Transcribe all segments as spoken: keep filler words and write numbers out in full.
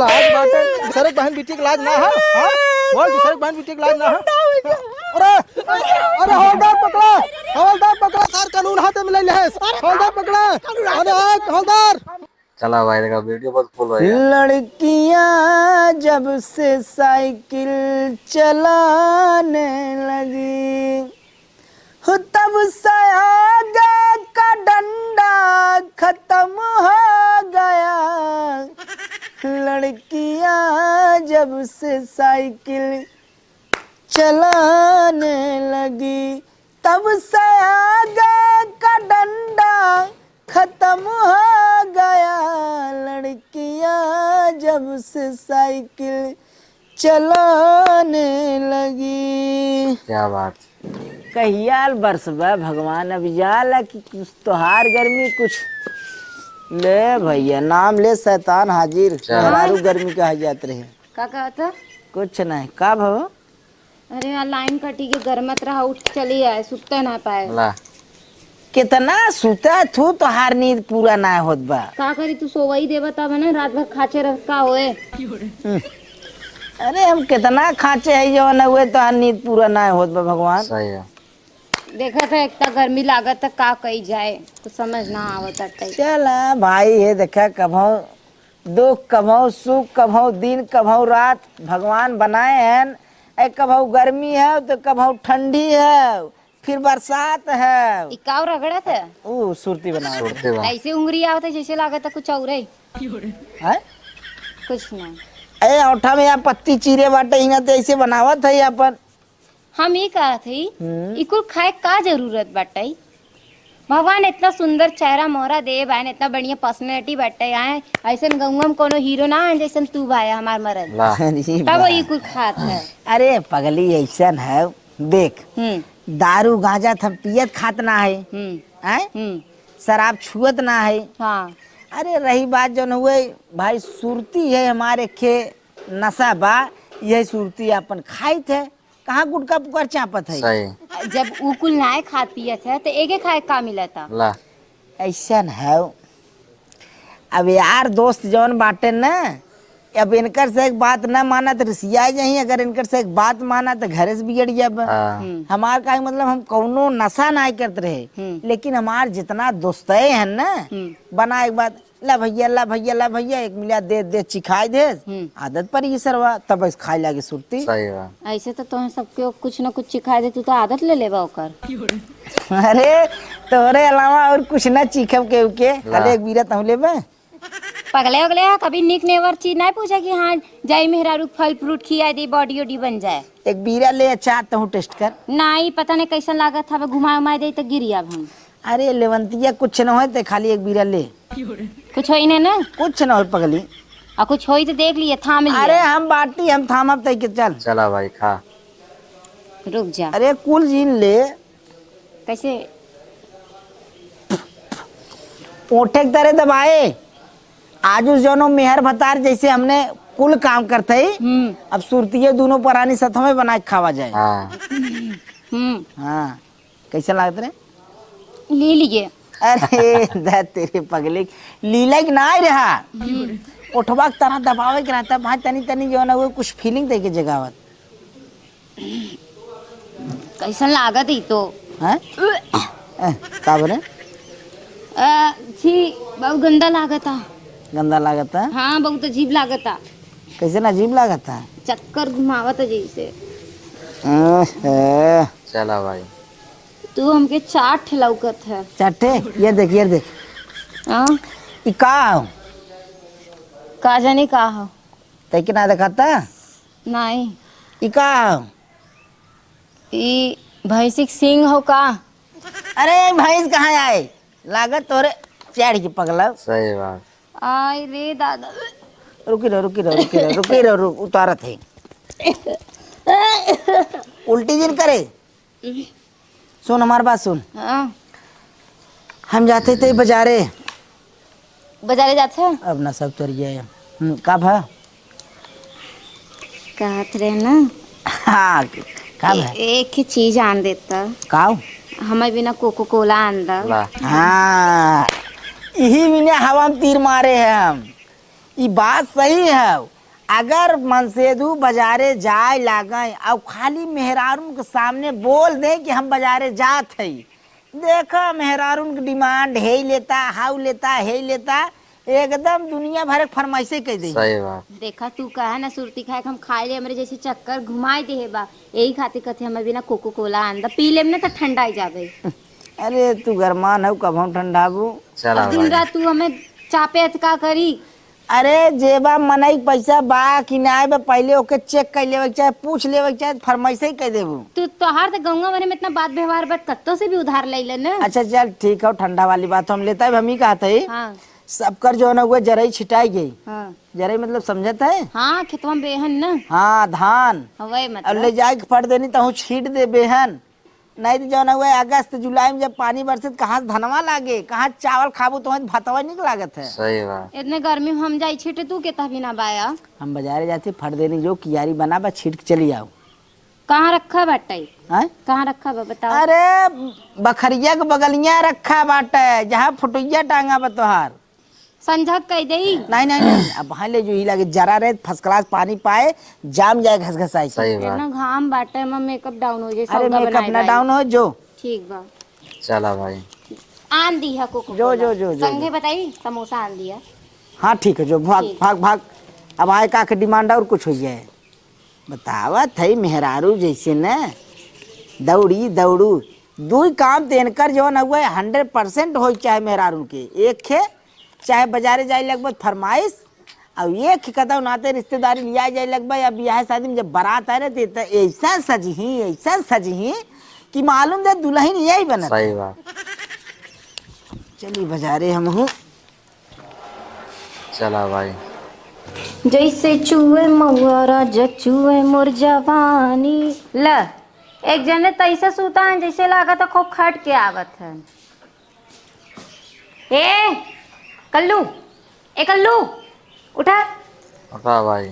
लाज बाटे, दूसरे के बहन बिटिया के लाज ना है, हाँ? बोल, दूसरे के बहन बिटिया के लाज ना है? अरे, अरे, हवलदार पकड़ा, हवलदार पकड़ा, सार कानून हाथे में ले लेस, हवलदार पकड़ा, अरे, हवलदार। चला भाई, देखा, वीडियो बहुत फुल हो गया। लड़कियां जब से साइकिल चलाने लगी, हो तब से आगे का डंडा खत्म हो गया। लड़कियां जब से साइकिल चलाने लगी, तब से आगे का डंडा खत्म हो गया। लड़कियां जब से साइकिल चलाने लगी। क्या बात। कहियाल बरसबा भगवान, अब जाला कि कुछ तोहार गर्मी, कुछ ले भैया, नाम ले शैतान हाजिर, चल। मेहरारू गर्मी कहा जात रहे। का कहत ह? कुछ नहीं, का भव? अरे यार, लाइन कटी के गरमत रहा, उठ चली आए, सुत्ते ना पाए। ला। कितना सुता थू, तोहार नींद पूरा ना होत बा। का करी, तू सोवई देबा तब है ना, रात भर खाचे रह का होए। हम्म। अरे, हम कितना खाचे है, जवन हुए तोहार नींद पूरा ना होत बा, भगवान। सही है। देखत है, इतना गर्मी लागत है, का कई जाए, कुछ समझ ना आवत है। चला भाई, ये देखा, कभौ दुख, कभौ सुख, कभौ दिन, कभौ रात भगवान बनाए हैं। ए, कभौ गर्मी है तो कभौ ठंडी है, फिर बरसात है। ई काऊ रगड़त है? ऊ सुरती बनावत है। सुरती बना। ऐसे उंगरी आवत है जैसे लागत है कुछ और है। हैं? कुछ ना। ए, औंठा में या पत्ती चीरे बाटे, हिंगा ते ऐसे बनावत है अपन। हम ई कहत हई, हम्म। ई कुल खाए का जरूरत बाटे? भगवान इतना सुंदर चेहरा मोहरा दे बान, इतना बढ़िया पर्सनैलिटी बाटे, आए ऐसन गौवा में कोनो हीरो ना है जैसन तू भाई हमार मरद। वाह। अरे तब वाह। ई कुल खात है। अरे पगली ऐसन है, देख, हम्म। दारू गांजा त हम पियत खात ना है, हम्म। हैं? हम्म। शराब छुअत ना है। हाँ। अरे रही बात जौन हुए भाई, सुरती है हमारे खे नशा बा, यही सुरती अपन खाइत है। कहाँ गुटखा पुकार चापत है? सही। जब ऊ कुल नाय खात पियत है, तो एके खाए का मिलता? ला। ऐसन है। अब यार दोस्त जौन बाटे न, अब इनकर से एक बात न माना तो रिसिया जाही, अगर इनकर से एक बात माना तो घरे से बिगड़ जाब। हाँ। हम्म। हमार का मतलब, हम कौनो नशा नाय करत रहे, हम्म। लेकिन हमार जितना दोस्तए हैं न, हम्म। बना एक बात, ला भैया, ला भैया, ला भैया, एक मिला दे, दे, चिखाई दे। हम्म। आदत पड़ गई सरवा, तब बस खाए लागे सुरती। सही बात। ऐसे तो तोहें सबके कुछ न कुछ चिखाई दे, तू तो आदत ले लेबा ओकर। अरे, तोरे अलावा और कुछ ना चीखब केहू के। ला। अरे, एक बीरा तहूँ लेबे? पगले उगले है, कभी निक नेवर चीज नहीं पूछे कि हाँ, जाई मेहरारू फल फ्रूट खिया दी, बॉडी ओडी बन जाए। एक बीरा ले, अच्छा, तहूँ टेस्ट कर। नहीं, पता नहीं कैसन लागत हवे, घुमा उमा दे तो गिर जाब हम। अरे लेवंतिया, कुछ न होए, ते खाली एक बीरा ले। कुछ होई ना ना? कुछ न होए पगली। आ कुछ होई तो देख लिए, थाम लिए। अरे हम बाटी, हम थामब तई के, चल। चला भाई, खा। रुक जा। अरे कुल जीन ले। कैसे? ओठे के तरे दबाए। आजू जौनो मेहर भतार जैसे हमने कुल काम करते ही, हम्म। अब सुरतिये दोनों परानी सथमे बना के खावा जाए। हाँ। हम्म। हाँ। कैसे लागत रे? ले लिए। अरे, दा तेरे पगले, लीला के ना आए रहा। हम्म। ओठवा के तरह दबावे के रहता, भाई तनी तनी जो ना वो कुछ फीलिंग दे के जगावत। कैसन लागत ई तो? हैं? ए, का बोले? अ, छी, बहुत गंदा लागता। गंदा लागता? हाँ, बहुत अजीब लागता। कैसन अजीब लागता? चक्कर घुमावत है जैसे। ओहो। चला भाई। तू हमके चार ठे लौकत है। चार ठे? ये देख, ये देख। हाँ? ई का हो? का जाने का हो? तै के ना देखाता? नहीं। ई का हो? ई भैंसी के सींग हो का? अरे, भैंस कहाँ आए? लागत तोरे चढ़ के पगला। सही बात। आई रे दादा। रुकी रहो, रुकी रहो, रुकी रहो, रुकी रहो, रुक, उतारत है। उल्टी जिन करे। सुन हमार बात सुन। हाँ। हम जाते थे बाजारे। बाजारे जाते हैं? अब ना सब चोरी है। हम्म, का भा? कहत रहे ना। हाँ, का भा? ए-, एक ही चीज आन देता। काव? हमें बिना कोको कोला आन दा। ला। हाँ, यही बिना हवा में तीर मारे हैं हम। ई बात सही है। अगर मनसेधू बजारे जाए लागें अउ खाली मेहरारून के सामने बोल दें कि हम बजारे जात हई, देखा मेहरारून के demand हेई लेता, हाउ लेता, हेई लेता, एकदम दुनिया भर के फरमाइशे कइ देई। सही बात। देखा तू कहा ना सुरती खाए के हम खाए ले, हमरे जैसे चक्कर घुमाई देहे बा, यही खातिर कहते हमें बिना कोको कोला आन दा, पी लेम ना तो ठंडाई जाबे। अरे तू गरमान हऊ, कब हम ठंडाबू? चला अब दिन भाई। रात तू हमें चापे त का करी? अरे जेबा मनई पैसा बा कि नाय बा, पहिले ओके check कर लेवे के चाहे, पूछ लेवे के चाहे, फरमाइशे ही कह देबू। तू तोहार तो गंगा भरे में इतना बात व्यवहार बा, कत्तो से भी उधार ले ले ना। अच्छा चल ठीक है, ठंडा वाली बात हम लेता है, हम ही कहते हैं। हाँ। सबकर जो है ना वो जरई छिटाई गई। हाँ। जरई मतलब समझत है? हाँ, खेतवा में बेहन ना। हाँ, धान। हाँ, वही अब मतलब। ले जाए के फट देनी तहूँ छीट दे बेहन। नहीं तो जौन हुआ अगस्त जुलाई में जब पानी बरसे तो कहाँ से धनवा लागे, कहाँ से चावल खाबू, तो वहीं भतवा निक लागत है। सही बात। इतने गर्मी में हम जाई छीटे, तू के तभी ना बाया। हम बाजारे जाते, फट देनी जो कियारी बना बा, छीट के चली आओ। कहाँ रखा बाटे? हैं? कहाँ रखा बा, बताओ। अरे बखरिया के बगलिया रखा बाटे, जहाँ फुटुइया टांगा बा तोहार। संझक कह देई। नहीं, नहीं, नहीं, अब भाई ले जो ही लागे, जरा रहे, first class पानी पाए, जाम जाए घसघसाई के। सही बात। इतना घाम बाटे, मैं makeup down हो जाए, अरे सौदा makeup बनाए ना भाई। Down हो जो। ठीक बा। चला भाई। आन दी है कोको जो, कोला। जो, जो, जो, संगे जो। बताई, समोसा आन दिया। हाँ ठीक है, जो भाग, ठीक। भाग, भाग। अब आए का के demand और कुछ हो जाए। बतावत है मेहरारू जैसे न दौड़ी, दौड़ू। दुई काम तो इनकर जौन हुआ है hundred percent होई चाहे मेहरारू के। एक खे चाहे बाजारे जाए लगबत फरमाइश, और एक खे कतौ नाते रिश्तेदारी लिया जाए लगबा या बियाह शादी में जब बारात आए ना, तो, तो ऐसा सजही, ऐसा सजही कि मालूम दे दुल्हन यही बनत। सही बात। चली बाजारे हमहू। चला भाई। जैसे चुए महुआ राजा चुए मोर जवानी। ल, एक जने तैसे सूता है जैसे लागत है खूब खट के आवत है। ए कल्लू, ए कल्लू, उठा। उठा भाई।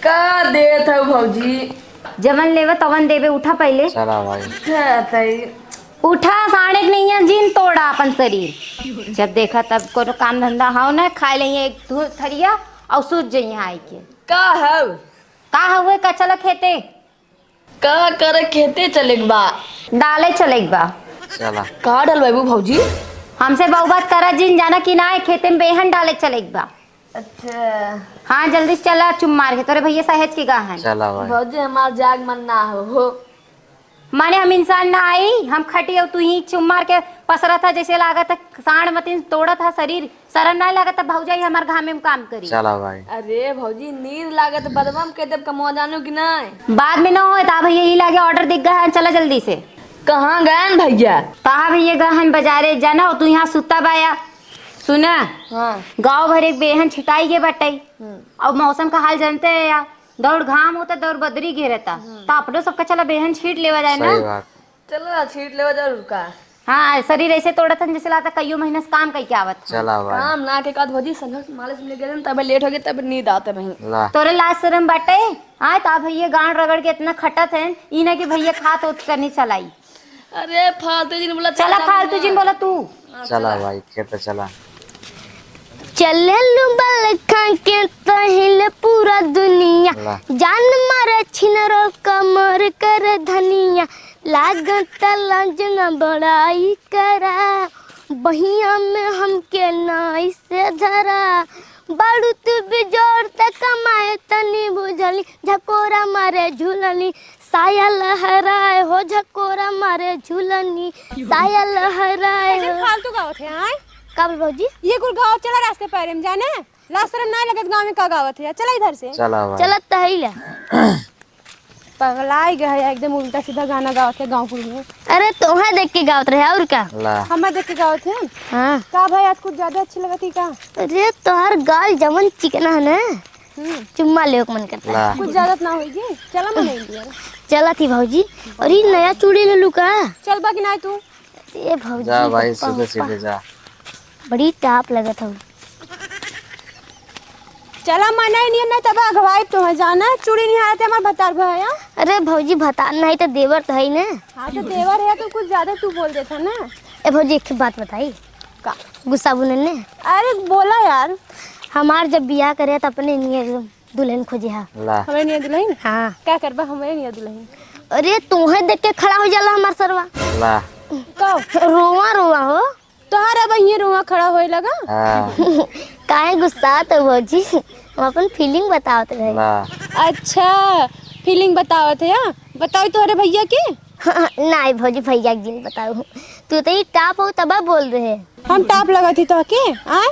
का देत हऊ भौजी? जवन लेवे तवन देबे, उठा पहिले। चला भाई। उठा तई। उठा, साढ़े के नैया जिन तोड़ा अपन शरीर। जब देखा तब कोनो काम धंधा हाव ना, खाए लेइहे एक धु-, थरिया और सूत जइहे आइके। का हऊ? का हउए का, चला खेते। का करे, खेते चले के बा? डाले चले के बा। चला। का डलवाबू भौजी? हमसे बहु बात करा जिन, जाना कि ना, खेते में बेहन डाले चले के बा। अच्छा। हाँ, जल्दी से चला, चुम मार के। तोरे भैया सहेज के गा हन। चला भाई। भौजी, हमार जाग मन ना हो, हो। माने हम इंसान ना आई, हम खटी और तू ही चुम मार के पसरत है, जैसे लागत है साँड़ मतिन तोड़त है शरीर। शरम ना लागत है भौजाई हमार घामे में काम करी। चला भाई। अरे भौजी, नींद लागत, बदबम के देब कमवा जानू कि नहीं? बाद में ना होए, ता भैया यही लागे order दिख गया है, चला जल्दी से। कहाँ गए भैया? कहाँ भैया गए हैं? बाजारे जाना हो, तू यहाँ सुता बाया। सुना, हाँ। गाँव भर एक बेहन छिटाई के बटाई। हम्म। अब मौसम का हाल जानते हैं यार, दौड़ घाम होता, दौड़ बदरी घेरता, हम्म। तो अपनो सबका चला बेहन छीट लेवा जाए ना। सही बात। चलो ना, छीट लेवा जाए, रुका। हाँ, शरीर ऐसे तोड़त हन जैसे लागत कईयो महीना से काम कई के आवत हन। चला भाई। काम ना के कात भौजी, संघर्ष मालिश में गए तबे लेट हो गए, तबे नींद आते भाई। ला। तोरे लाज शरम बाटे? हाँ, तो भैया गांड रगड़ के इतना खटत हैं, ई ना कि भैया खात होत करनी चलाई। अरे फालतू जिन बोला, चला, चला, फालतू जिन बोला तू। चला भाई, खेत चला। चलेलु बलखा के तहिले पूरा दुनिया, ला। जान मारे छिनरो कमर कर धनिया, लागत लाज न बड़ाई करा, बहिया में हमके नाई से धरा, बाड़ू तू बिजोर त कमाए तनी बुझली, झकोरा मारे झुलनी, साया लहराए हो झकोरा मारे झुलनी, साया लहराए ऐसे हो। फालतू गावत है, आय? का बोल भौजी? ये कुल गावत चला रास्ते पैरे में जाने? लाज शरम ना लगत गाँव में का गावत है? चला इधर से। चला भाई। चलत त है ही ला। पगलाई गए है, एकदम उल्टा सीधा गाना गावत है गाँव कुल में। अरे तोहे देख के गावत रहे और का? ला। हमें देख के गावत है? हाँ। का भाई आज कुछ ज्यादा अच्छी लगत ही का? अरे तोहार गाल जवन चिकना है ना, हम्म। चुम्मा लेवे के मन करता है। ला। कुछ ज्यादा त ना होई जी। चला मने इंडिया। चला थी भौजी। और ये नया चूड़ी ले लू का? चलबा कि ना तू? ए भौजी, जा भाई, पप्पा, सीधे पप्पा। सीधे जा। बड़ी टाप लगत हऊ। चला मने इंडिया, नहीं तब अगवाई तो है जाना, चूड़ी नहीं हारते हमार भतार भया। अरे भौजी, भतार नहीं तो देवर तो है ही ना। हाँ तो देवर है तो कुछ ज्यादा तू बोल देता ना। ए भौजी, एक ठे बात बताई। का? गुस्सा बुने ने। अरे बोला यार। हमार जब बियाह करे त अपने नियर दुल्हन खोजिहा। ला। हमरे नियर दुल्हन? हाँ। का करबा हमरे नियर दुल्हन? अरे तोहे देख के खड़ा होइ जाला हमार सरवा। ला। का? रोवा रोवा हो। तोहार अब इहे रोवा खड़ा होए लगा? हाँ। काहे गुस्सात हो भौजी? हम अपन feeling बतावत रहे। ला। अच्छा, feeling बतावत है, हाँ? बताओ तोहरे भैया के? नाहीं भौजी, भैया के जिन बताऊ। तू तो ई top हो तब बोल रहे। हम top लगत ही तोहके? आय,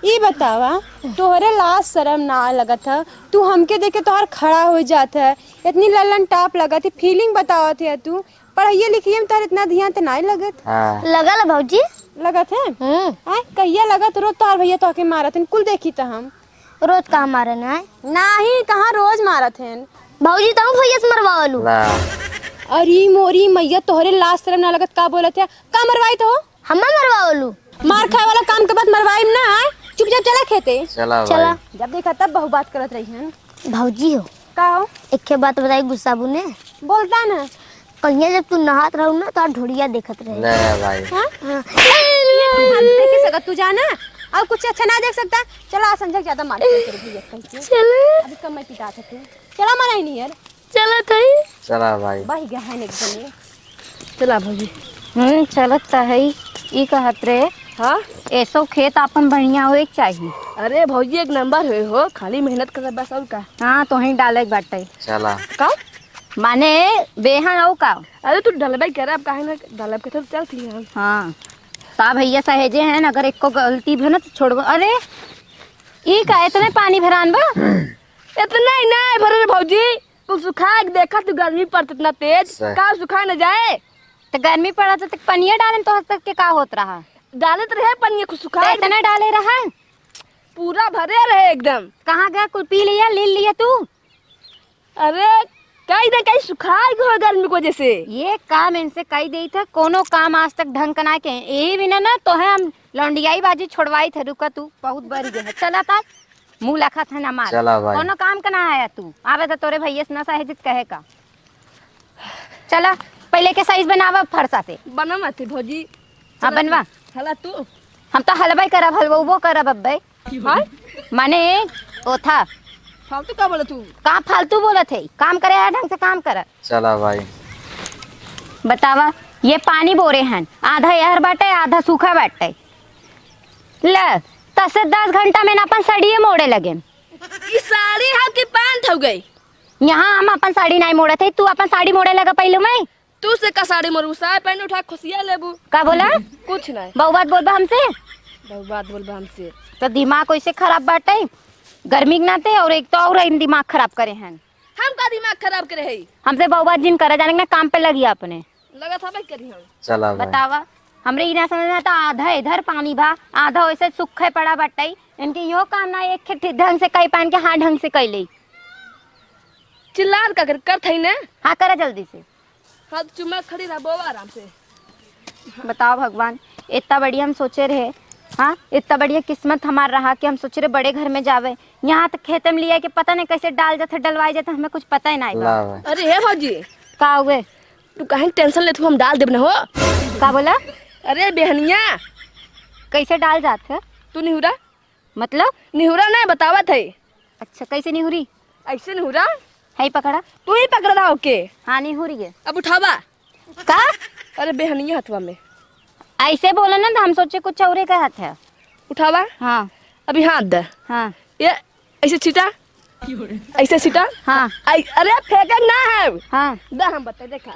ई बतावा, तोहरे लाज शरम ना लगत ह? तू हमके देख के तोहार खड़ा होइ जात ह, इतनी लल्लन top लगत ही, feeling बतावत ह तू। पढ़ाइए लिखाइए में तोहर इतना ध्यान त नाहीं लगत। हाँ। लगल भौजी। लगत है? हम्म। आय, कहिया लगत? रोज तोहार भैया तोहके मारत हन, कुल देखी त हम। रोज कहाँ मारन आय? नाहीं, कहाँ रोज मारत हन। भौजी तहूँ भैया से मरवावलू। ला। अरे मोरी मैया, तोहरे लाज शरम ना लगत, का बोलत है? का मरवाई तो? हम्मा मरवावलू। मार खाए वाला काम के बाद मरवाई ना आय। चुपचाप चला खेते। चला चला। भाई। जब देखा तब बहु बात करत रही हन। भौजी हो। का हो? एक बात बताई गुस्सा बुने। बोलता ना। कहिया जब तू नहात रहू ना, तो ढोड़िया देखत रहे। ले भाई। हाँ? हाँ। ये हाथ देख सकत तू जाना, और कुछ अच्छा ना देख सकता। चला, आज संजय ज्यादा मार के तेरे भैया कहीं से। चला। अभी कम मैं पिटा था तू। चला, मारा ही नहीं यार। चला ताई। चला भाई। बही गया है एकदम ये। चला भौजी। हम्म, चलत त है। ई कहत रे। हाँ? ऐसो खेत आपन बढ़िया होए के चाही। अरे भौजी, एक नंबर होए हो, खाली मेहनत करे बस, और का? हाँ, तोहई डाले के बाटे। चला। का? माने बेहन अउ का? अरे तू डलबे करे, अब काहे ना डलब के, तो चल ठीक है। हाँ, ता भैया सहेजे हैं, अगर एको गलती भी ना तो छोड़बो। अरे ई का इतने पानी भरान बा? इतना ही ना है भरे रे भौजी, कुल सुखा के देखा तू, गर्मी पड़त इतना तेज, सही। का सुखा न जाए? तो गर्मी पड़त तो पनिया डाले तो हद तक के का होत रहा? डालत रहे पनिया, कुल सुखा तो के इतना डाले रहा? पूरा भरे रहे एकदम। कहाँ गया? कुल पी लिया, लील लिया तू? अरे, कई ना कई सुखाई गो गर्मी की वजह से। ये काम इनसे कई देई था, कोनो काम आज तक ढंग का ना के। यही बिना ना तो है हम लौंडियाई बाजी छोड़वाई थे। रुका तू, बहुत बरी गए है। चला ता, मुँह लखा था ना मार। चला भाई। कोनो काम का ना आया तू। आवे तो तोरे भैया से ना सहेजित कहे का। चला, पहले के size बनावा फरसा से। बना मत भौजी। हाँ, चला बनवा। तू, हला तू। हम तो हलवाई करब, हलवो करब अब्बे। हाँ? माने, ओथा। फालतू का बोलत हू? का फालतू बोलत है? काम करे है, ढंग से काम कर। चला भाई। बतावा, ये पानी बोरे हन, आधा एहर बाटे, आधा सूखा बाटे। ले, दस से दस घंटा में ना अपन सड़िए मोड़े लगे। ई साड़ी हो कि पैंट हो गई? यहाँ हम अपन साड़ी नहीं मोड़त है, तू अपन साड़ी मोड़े लगा पहले में। तू से का साड़ी मोड़बू? साया पहन उठा खुशिया लेबू। का बोला? कुछ नहीं। बहु बात बोलबा हमसे? बहु बात बोलबा हमसे? तो दिमाग वैसे खराब बाटे, गर्मी के नाते, और एक तो और इन दिमाग खराब करे हैं। हम का दिमाग खराब करे है? हमसे बहु बात जिन करा, जाने के ना काम पे लगी अपने। लगत हवे करी हम। चला भाई। बतावा, हमरे ई ना समझ में आता, आधा इधर पानी बा, आधा वैसे सूखे पड़ा बाटे। इनके यो काम ना, एक ठे ढंग से कई पान के हाथ ढंग से कई ले। चिल्लात का कर, करत हई ना? हाँ, करा जल्दी से। हाँ, तो चुम्मा खड़ी रह, बोवा आराम से। बताओ भगवान, इतना बढ़िया हम सोचे रहे, हाँ, इतना बढ़िया किस्मत हमार रहा कि हम सोचे रहे बड़े घर में जावे, यहाँ तक खेते में लिया के पता नहीं कैसे डाल जाते, डलवाए जाते, हमें कुछ पता ही नहीं बा। ला भाई। अरे हे भौजी, का हुए? तू काहे tension लेत हो, हम डाल देब न हो। का बोला? अरे बेहनिया। कैसे डाल जात है? तू निहुरा। मतलब? निहुरा ना, बतावत है। अच्छा, कैसे निहुरी? ऐसे निहुरा। है पकड़ा। तू ही पकड़ रहा ओके। हाँ, निहुरी है। अब उठावा। का? अरे बेहनिया हथवा में। ऐसे बोला ना तो हम सोचे कुछ औरे का हाथ है। उठावा। हाँ। अभी हाथ दे। हाँ। ये ऐसे छीटा, ऐसे छीटा। हाँ। आई, अरे फेंके ना है। हाँ। दा हम बता, देखा,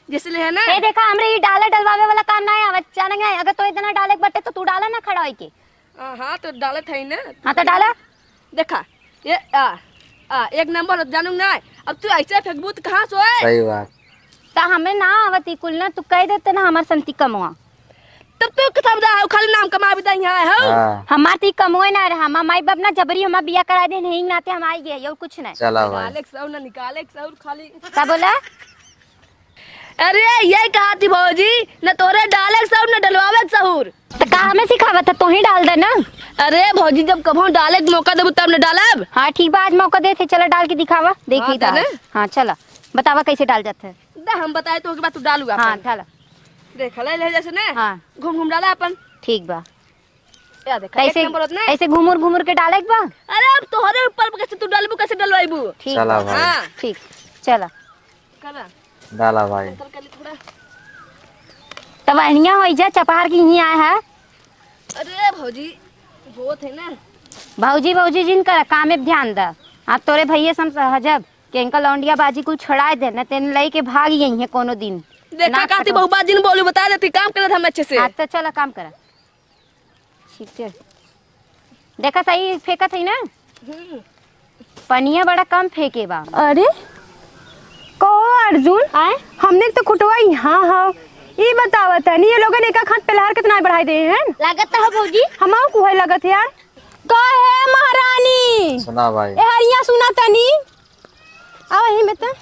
जैसे ले है ना। ए देखा, हमरे ई डाला डलवावे वाला काम ना है, अब अचानक ना है। अगर तो इतना डाले के बटे तो तू डाला ना खड़ा होइके। हाँ, हाँ, तो डालत है ना। हाँ, तो डाला। देखा, ये आ, आ, एक नंबर हो, जानू ना। अब तू ऐसे फेंकबू तो कहाँ से होए? सही बात। ता हमें ना आवत ई कुल ना, तू कह देते ना हमार संती कमवा। तब तू कथा बता हो, खाली नाम कमा भी दई है हो। हाँ। हमार ती कमोए ना रहा, हमार माई बाप ना जबरी हमार बिया करा दे, नहीं नाते हम आई गए, और कुछ नहीं। चला भाई। निकाले के सौर ना, निकाले के सौर खाली। का बोला? अरे, ये कहा थी भौजी, न तोरे डाले के सौर, न डलवावे के सहूर। तो का हमें सिखावत है, तू ही डाल दे ना। अरे भौजी, जब कभो डाले के मौका देबू तब न डालब। हाँ, ठीक बा, आज मौका देते, चला डाल के दिखावा, देखी हाँ, ता। दे ना। हाँ, चला, बतावा कैसे डाल जात है। दा हम बताए तो ओके बाद तू डालू हाँ, अपन। डाला। देख, ले, ले जैसे ना। हाँ। घूम घूम डाला अपन। ठीक बा। या देखा, एक कैसे, नंबर होत ना। ऐसे घुमुर घुमुर के डाले के बा? अरे, अब तोहरे ऊपर कैसे तू डालबू, कैसे डलवाइबू? ठीक चला बा। भाई। हाँ। ठीक, चला। करा। डाला भाई। अंतर कर ले थोड़ा। तब अहिया होइ जा, चपहार की ही आए है। अरे भौजी, बहुत है ना। भौजी, भौजी जिन कर, कामे पे ध्यान द। आप तोरे भैया से हम सहजब कि इनका लौंडिया बाजी कुल छोड़ाए दे, न तेन लई के भाग यही है कोनो दिन। देखा ना काती खटो। बहु बात जिन बोलू, बता देती, काम करत हम अच्छे से। हाँ, तो चला काम करा। ठीक है। देखा सही फेंकत है ना? हम्म। पनिया बड़ा कम फेंके बा। अरे, कहो अर्जुन, आय? हमने तो खुटवा यहाँ हव। ई बतावा तनी, ये लोगन एक आध हाथ पेलहार कितना बढ़ाई दे हैं? लागत तो हो भौजी। हमाऊ कुहे लागत यार। कहे महारानी। सुना भाई। ए हरिया सुना तनी। आवा यहीं में तो।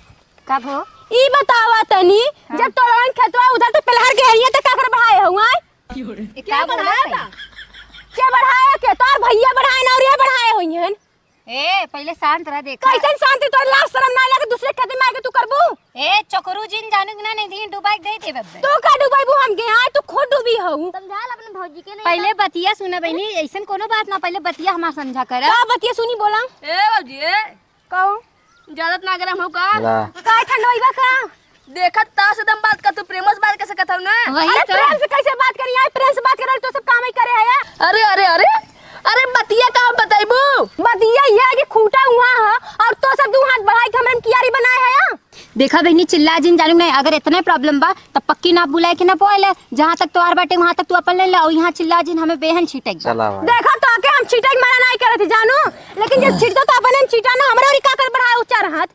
का भो? ई बतावा तनी, हाँ। जब तोरन खेतवा उधर तो पेलहार के हरिया तो का कर बढ़ाए हुआ? ए, के का बोला बढ़ाया है? था? के बढ़ाया के? तोर भैया बढ़ाए ना और ये बढ़ाए हुई हैं। ए, पहिले शांत रह, देखा। कैसन शांति? तोर लाज शरम ना लगे, दूसरे के खेत में आके तू करबू? ए, चोकरू जिन जानू कि ना, नहीं दिन डुबाई के दे देबे। तू का डुबाइबू हमके? हाँ, तू खुद डूबी हऊ। समझा ले अपने भौजी के, नहीं पहिले तो बतिया सुना बहिनी, ऐसन कोनो बात ना, पहिले बतिया हमार समझा कर। का बतिया सुनी, बोला। ए भौजी, ए। कहू। जरत ना गरम हो का? ला। का ठंड होइबा का? देखत ता से दम बात कर, तू प्रेम से बात कैसे करत हो ना? वही अरे तो। प्रेम से कैसे बात करी? यार प्रेम से बात करे तो सब काम ही करे है यार। अरे, अरे, अरे, अरे बतिया का बताइबू? बतिया यह है कि खूटा हुआ है और तो सब दू हाथ बढ़ाई के हमरे में कियारी बनाए है यार। देखा बहिनी, चिल्ला जिन जानू नहीं, अगर इतने problem बा तब पक्की नाप बुलाए के ना पोएले। जहाँ तक तोहार बाटे, वहाँ तक तू अपन ले ले, और यहाँ चिल्ला जिन हमें बेहन छीटेक बा। चला भाई। देखा तो आके हम छीटेक मना नहीं करत जानू, लेकिन जब छीटतो तो अपने छीटा ना, हमरे ओरी का कर बढ़ाए ऊंचा रहत।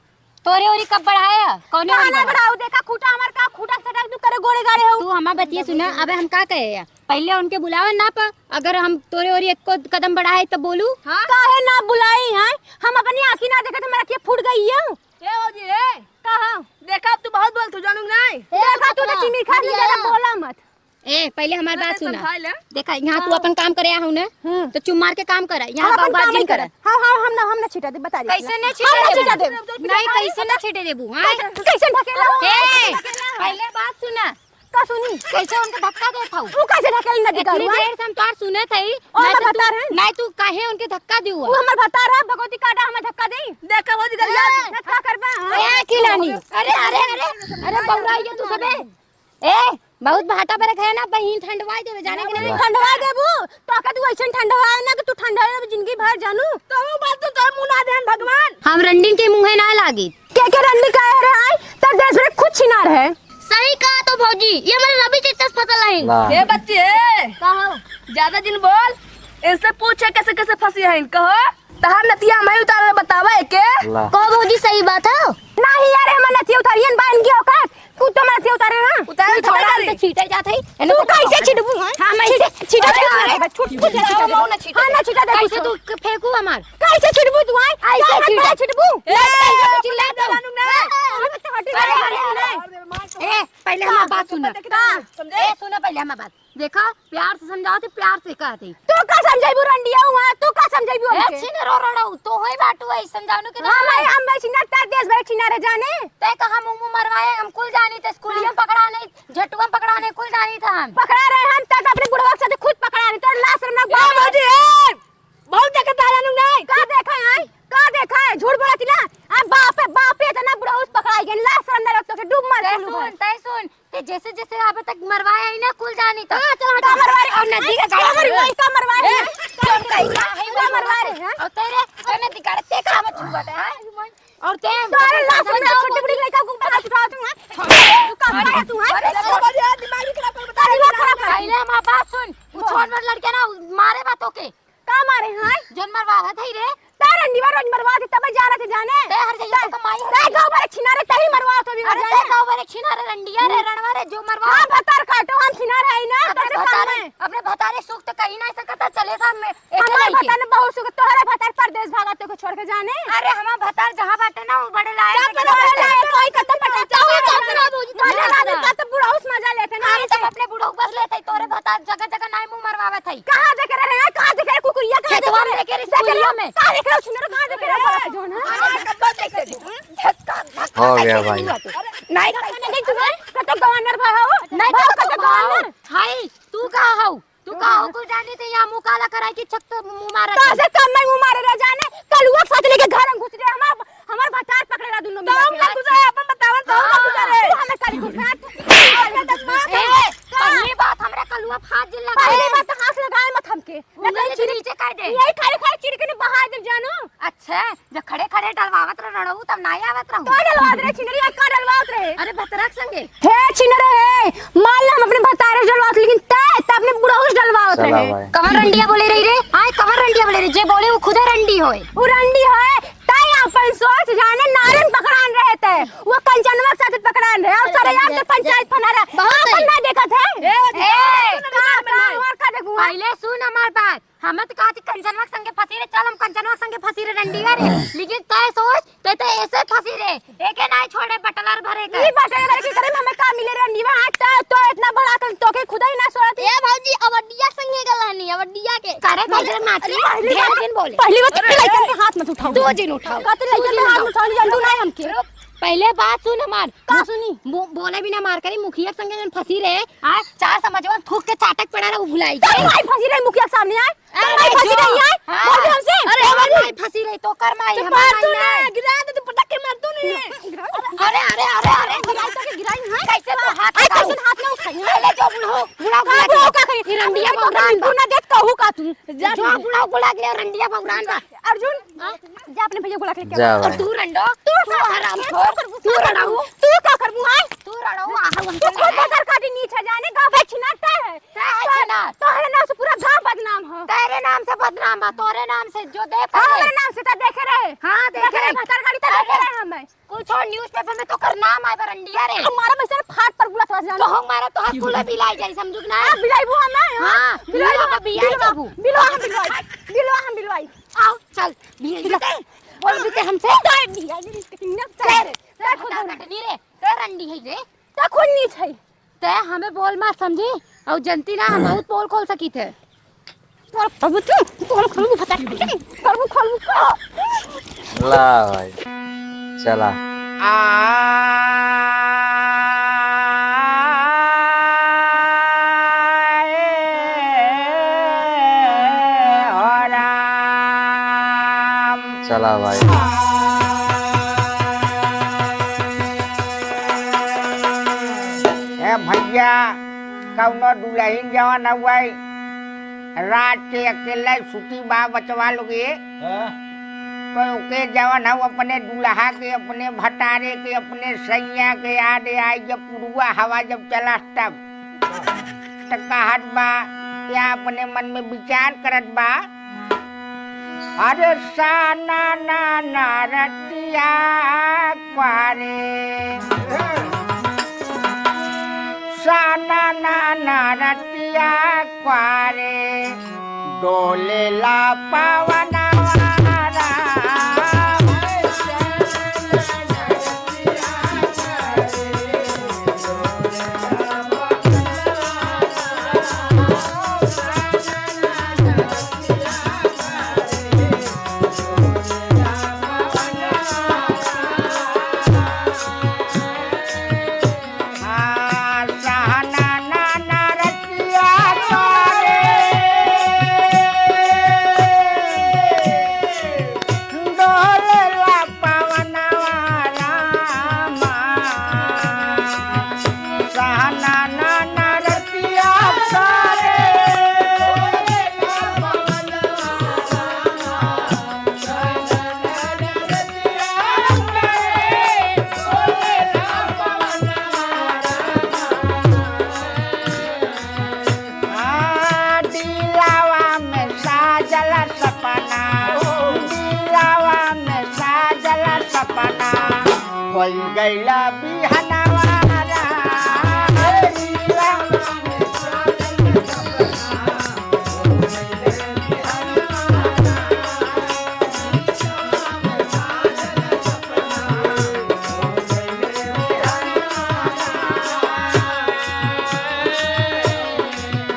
तोरे ओरी कब बढ़ाया? कौने ओरी कहाँ ना बढ़ाया? बढ़ाऊ? देखा खूटा हमार का खूटा सटक तू करे गोड़े गाड़े हो। तू हमार बतिया सुना, अबे हम का कहे या? पहिले उनके बुलावे ना पा, अगर हम तोरे ओरी एक को कदम बढ़ाए तो बोलू। हाँ? काहे ना बुलाई है? हम अपनी आँखी ना देखे तो हमारा आँखी फूट गई है। ए भौजी, ए। कहा? देखा, अब तू बहुत बोलत हो, जानू नहीं? देखा, तू तो चिमी खा ले, ज्यादा बोला मत। ए, पहिले हमार बात सुना। समझा ले। देखा, यहाँ तू अपन काम करे आहू ना, हम्म। तो चुप मार के काम करा। यहाँ हम अपन बाबा काम जी नहीं करा। हाँ, हाँ, हम ना, हम ना छीटा दे, बता दे। कैसे नहीं छीटा देबू? नहीं, कैसे नहीं छीटे देबू, हाँ? कैसे, कैसे ढकेला हो? ए, पहिले बात सुना। का सुनी? कैसे उनके धक्का देत हऊ? तू कैसे ढकेल ना इतनी दिगाड़ू, हाँ? देर से हम तोहार सुनत हई। ओ, नहीं हमार तो तू, भतार है। नहीं तू काहे उनके धक्का दियो? वो हमार भतार है, भगवती काटा हमें धक्का दे। देखा वो दिगाड़ू। ए, ना का करबा, हाँ? ए, खिलानी। अरे, अरे, अरे, अरे, बौरा ये तू सबे। ए, बहुत भाटा पर है ना, बहिन ठंडवाई देवे, जाने के नहीं। ठंडवाई देबू, तो का तू ऐसन ठंडवाए ना कि तू ठंडवाए जिंदगी भर जानू। तो वो बात तो तोर मुँह ना देन भगवान। हम रंडीन के मुँहे ना लागी। के के रंडी का है रे आई? तर देश में खुद छिनार है। सही कहा तो भौजी, ये हमारे रबी चैतस फसल है। वाह। ए बच्चे, ए। का हो? ज्यादा जिन बोल, इनसे पूछे कैसे कैसे फंसी है, कहो। तहार नथिया हमें उतारे बतावा एके। ला। कहो भौजी, सही बात है। नहीं यार, हम नथिया उतारियन बा इनकी औकात। खुद तो नथिया उतारे ना। उतारे उतारे उतारे। तो छीटे जात है। तू कैसे छिटबू, हाँ? हाँ, मैं छिट-, इसे छिटा दे। अरे, अरे, छुट, छुट, छुट, छुट, हाँ, ना छिटा दे, हाँ, ना छुट। छिटा दे, कैसे तू। तू फेंकू हमार? कैसे छिटबू तू, हाँ? ऐसे क्या छिटा। हाथ छिटबू? ए, कैसे तू चिल्ला तू? अरे, अरे, अरे। ए, पहिले हमार बात सुना। समझे? ए, सुना पहिले हमार बात। देखा, प्यार से समझावत ही, प्यार से कहत ही। तू का समझाइबू रंडिया हुआ, तू का समझाइबू ए, हमके? छिनरो रड़ऊ, तो होई बाटू है, समझावनु के हाँ, ना। भाई, हम भाई छिनार तार देश भाई छिनार है जाने। ते का हम मुँह मरवाए, हम कुल जानी, ते स्कूलिया में पकड़ा नहीं, झटुआ में पकड़ा नहीं, कुल जानी था हम। पकड़ा रहे हम, तक अपने बुढ़वा के साथ खुद पकड़ा रहे, तो लाश रमना ए, बाबा। भौजी, ए, बहुत देखा तारा नु नहीं। का देखा है? का देखा है? झूठ बोलत ही ना। आ, बाप है, बाप है, इतना बुढ़वा उस पकड़ा गया, लाश रमना रख तो के डूब मर तै कुल सुन, घर। तै सुन, ते जैसे जैसे अब तक मरवाए आई ना, कुल जानी तो। हाँ, चल हट। का मरवाए? और नदी का का गाड़ी मरवाए? का मरवाए? ए, का मरवाए? का मरवाए? और तेरे, तेरे नदी का ते का मत छुआ दे, हाँ? और ते तो अरे लाश में छोटे बड़ी लड़का को बता चुका तू, हाँ? तू का खाया तू, हाँ? अरे, अरे, अरे, दिमाग ही खराब कर बता। दिमाग खराब कर। पहले हमार बात सुन, वो छोट बड़ लड़के ना मारे बातों के। का मारे, हाँ? जौन मरवावत है रे। तार अंडीवा रोज मरवा दे, तब जाना थे जाने। ते हर जगह ते, तो कमाई है। ते गाँव भर छिनारे, तही मरवा तो भी अरे, जाने। ते गाँव भर छिनारे, रंडिया रे, रणवा रे, जो मरवा। हाँ, भतार काटो, हम छिनारे आई ना, अपने तोसे काम भतारे, है। अपने भतारे सुख तो कहीं नहीं सकता, चले साहब में, ऐसे हमारे नहीं के। भतार ने बहुत सुख, तोहरे भतार परदेश भागा तो को छोड़ के जाने। अरे, हमार भतार जहाँ बाटे ना, वो बड़े लायक क्या बाटे। पता है, लायक कोई कत्ता पटा, क्या हुआ, क्या पता? मजा ना, ना, तो बुढ़ऊ से मजा लेते ना, अरे, ऐसे। तब अपने बुढ़ऊ बस लेते, तोरे भतार जगह जगह नाई मुँह मरवावत है। कहाँ देखे रहे हैं? कहाँ देखे रहे? कुकुरिया कहाँ खेतवा में देखे रहे? देखे रहे, स्कूलिया में। कहाँ देखे रहे? सुनर कहाँ देखे रहे? बड़ा जोन है। हाँ, कब्बा देखे रहे। झटका, झटका हो गया भाई। नहीं, नहीं, तू है? कतो गवर्नर भाई हो? नहीं, भाई, कतो कतो गवर्नर? गवर्नर? हाय, तू कहाँ हो? तू का हो कुल जानी थे, यहाँ मुँह काला कराई कि छक तो मुँह मारा तो था। ऐसे कम में मुँह मारे रह जाने, कलुआ के साथ लेके घर में घुस रहे, हमार, हमार भतार पकड़े रहा दोनों तो मिला हम के। ना घुसे, अपन बतावन तो हम ना घुसे रे। तू हमें कल घुसा, तू, अरे दस मार ए, का? पहली बात हमरा कलुआ फाजिल लगा पहली है। बात तो हाथ लगाए मत हमके। उंगली के नीचे कर दे। यही खाली खाली चिड़के ने बहा दे जानो। अच्छा, जब खड़े खड़े डलवावत रह रड़ऊ तब ना आवत रहू। का डलवावत रहे छिनरी, का डलवावत रहे? अरे भतरक संगे। हे छिनरो हे, मान लो हम अपने भतारे से डलवावत, लेकिन तै, तै अपने बुढ़ऊ से डलवावत चला रहे। भाई। कवन रंडिया बोले रही रे? आय कवन रंडिया बोले रही? जे बोले वो खुदे रंडी होए। वो रंडी होए, तै अपन सोच जाने नारन पकड़ान रहे तै। वो कंचनवा के साथ पकड़ान रहे। और सारे यार तो पंचायत फना रहा। बहुत अपन सही। ना देखत है। ए, ए, का, का, और का देखू? पहले सुन हमार बात। हमें तो कहती कंचनवा के संगे फंसी रे, चल हम कंचनवा के संगे फंसी रे रंडिया रे। लेकिन तय सोच, तय तो ऐसे फंसी रे, एके नाहीं छोड़े बटलर भरे के। ई बटलर भरे के करे में हमें का मिले रे रंडिया? आज तो, तो इतना बड़ा कर तोके खुदा ही ना छोड़ती। ए भौजी, अवडिया संगे गल हनी, अवडिया के। करे भौजी नाची, अरे, ढेर दिन बोले। पहली बात तो लइकन पे हाथ मत उठाओ। दो दिन उठाओ। कहते लइकन पे हाथ मत उठाओ, जानतू ना हमके। रुक, पहले बात सुन हमार। का सुनी? बो-, बोले बिना मार करी, मुखिया के संगे जन फंसी रहे, आ, चार समझवा थूक के चाटक पड़ा रहा, वो भुलाई गई। तोर माई फंसी रही मुखिया के सामने आए? तोर अरे माई फंसी जो, रही है? हाँ। बोल दे हमसे। अरे बोल हमार दे। माई फंसी रही, तो कर माई, तो हमार मार माई तू ना। ना, गिरा दे, तू पटक के मार तू नहीं है। अरे, अरे, अरे, अरे, गिराई तो के गिराई है। कैसे तो हाथ आई, उठाऊ? कैसे हाथ ना उठाई है? अरे जो बुढ़ऊ, बुढ़ऊ का बुढ़ऊ का कही? ये रंडिया अरे, बौरान तू बा। ना देख, कहू का तू? जा जो तू। बुढ़ऊ को लाग ले, रंडिया बौरान बा। अर्जुन, हाँ? जा अपने भैया को ला के लेके जा आ। और भाई। तू रंडो, तू तू का हराम करबू? खोर, तू तू का रंडो, करबू? तू का करबू, हाँ? तू रंडो, आहा, तू वहीं खुद से भतार काटी नीच है, जाने गाँव का छिनाटा है। का है तो, छिनाट? तोहरे नाम से पूरा गाँव बदनाम हो। तेरे नाम से बदनाम बा, तोरे नाम से जो देख हाँ, ले। हमारे नाम से तो देखे रहे। हाँ, देखे देखे रहे, रहे। भतार काटी तो देखे अरे। रहे हमें। कुछ और newspaper में तोकर नाम आए बा रंडिया रे। हमारा वैसे फाट पर बुला क्लास जाना। तो हमारा तो हाथ कुल बिलाई जाई, समझू कि ना? आप बिलाईबू हमें, हाँ? हाँ, बिलाईबू, बिलावा, बिलावा, बिलावा। बिलावा हम बिलवाई, बिलावा हम बिलवाई। आओ, चल, बिया बिया। जीते, बोल बीते हमसे। तो बिया जी, चल, चल, चल, खुद चल, बोल। कटनी रे, ते रंडी है रे। ते खुद नीच है। ते हमें बोल मार समझी, और जनती ना हम बहुत पोल खोल सकी थे। तोर प्रभु तू, तोर प्रभु बता, प्रभु खोलू का? ला भाई, चला। चला भाई। ए भैया, कौनो दुलहिन जवन हउवे, रात के अकेले सुती बा बचवा लोगे, हाँ। तो ओके जवन हउ अपने दुलहा के, अपने भतारे के, अपने सइयाँ के याद आई, जब पुरुआ हवा जब चला तब। त कहत बा, या अपने मन में विचार करत बा, अरे साना ना ना रतिया क्वारे। साना ना ना रतिया क्वारे, डोलेला पवनवा राम। आ, दिलावा में साजल सपना, दिलावा में साजल सपना, होई गइला बिहनवा राम।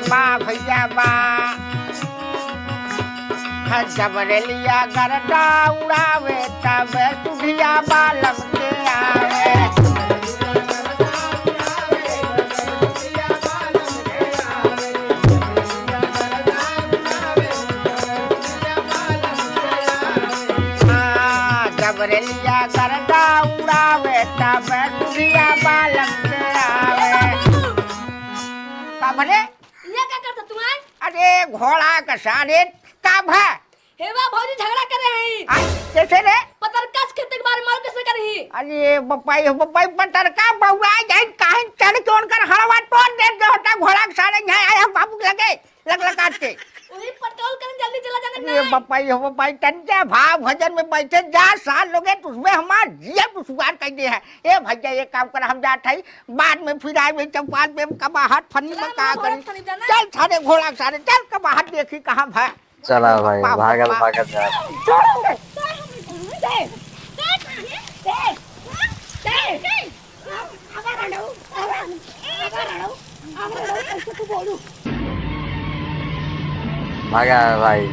बा भैया बा, जब रेलिया गर्दा उड़ावे, तब सुधिया बालम के आवे। बरेलिया गर्दा उड़ावे, तब दुधिया बालम से आवे। का भले? ये का करता तू, आय? अरे, घोड़ा का सारे, का भा? हे बा, भौजी झगड़ा करे हैं। आ, कैसे रे? पतरका से खेती के बारे में और कैसे करही? अरे बप्पा, ये बप्पा, पतरका बउआ जाई, काहे चढ़ के उनकर हड़वा तोड़ दे, जो होता घोड़ा के सारे यहाँ आया बाबू के लगे, लग लगा के। वही पटोल करन जल्दी चला जाना ये नहीं। बप्पा, ये बप्पा, तन के भाव भजन में बैठे जा, साल लोगे, तो उसमें हमार जिया दुश्वार कर दे है। ए भैया, ये काम कर, हम जात है, बाद में फिर आए, चौपाल पे कबाहट फनी में चला, का हम करी? घोड़ा फनी जाना। चल सारे घोड़ा के सारे, चल कबाहट देखी कहाँ भा। चला भाई, बाप, भागल, बाप। भागल जा। भागा भाई।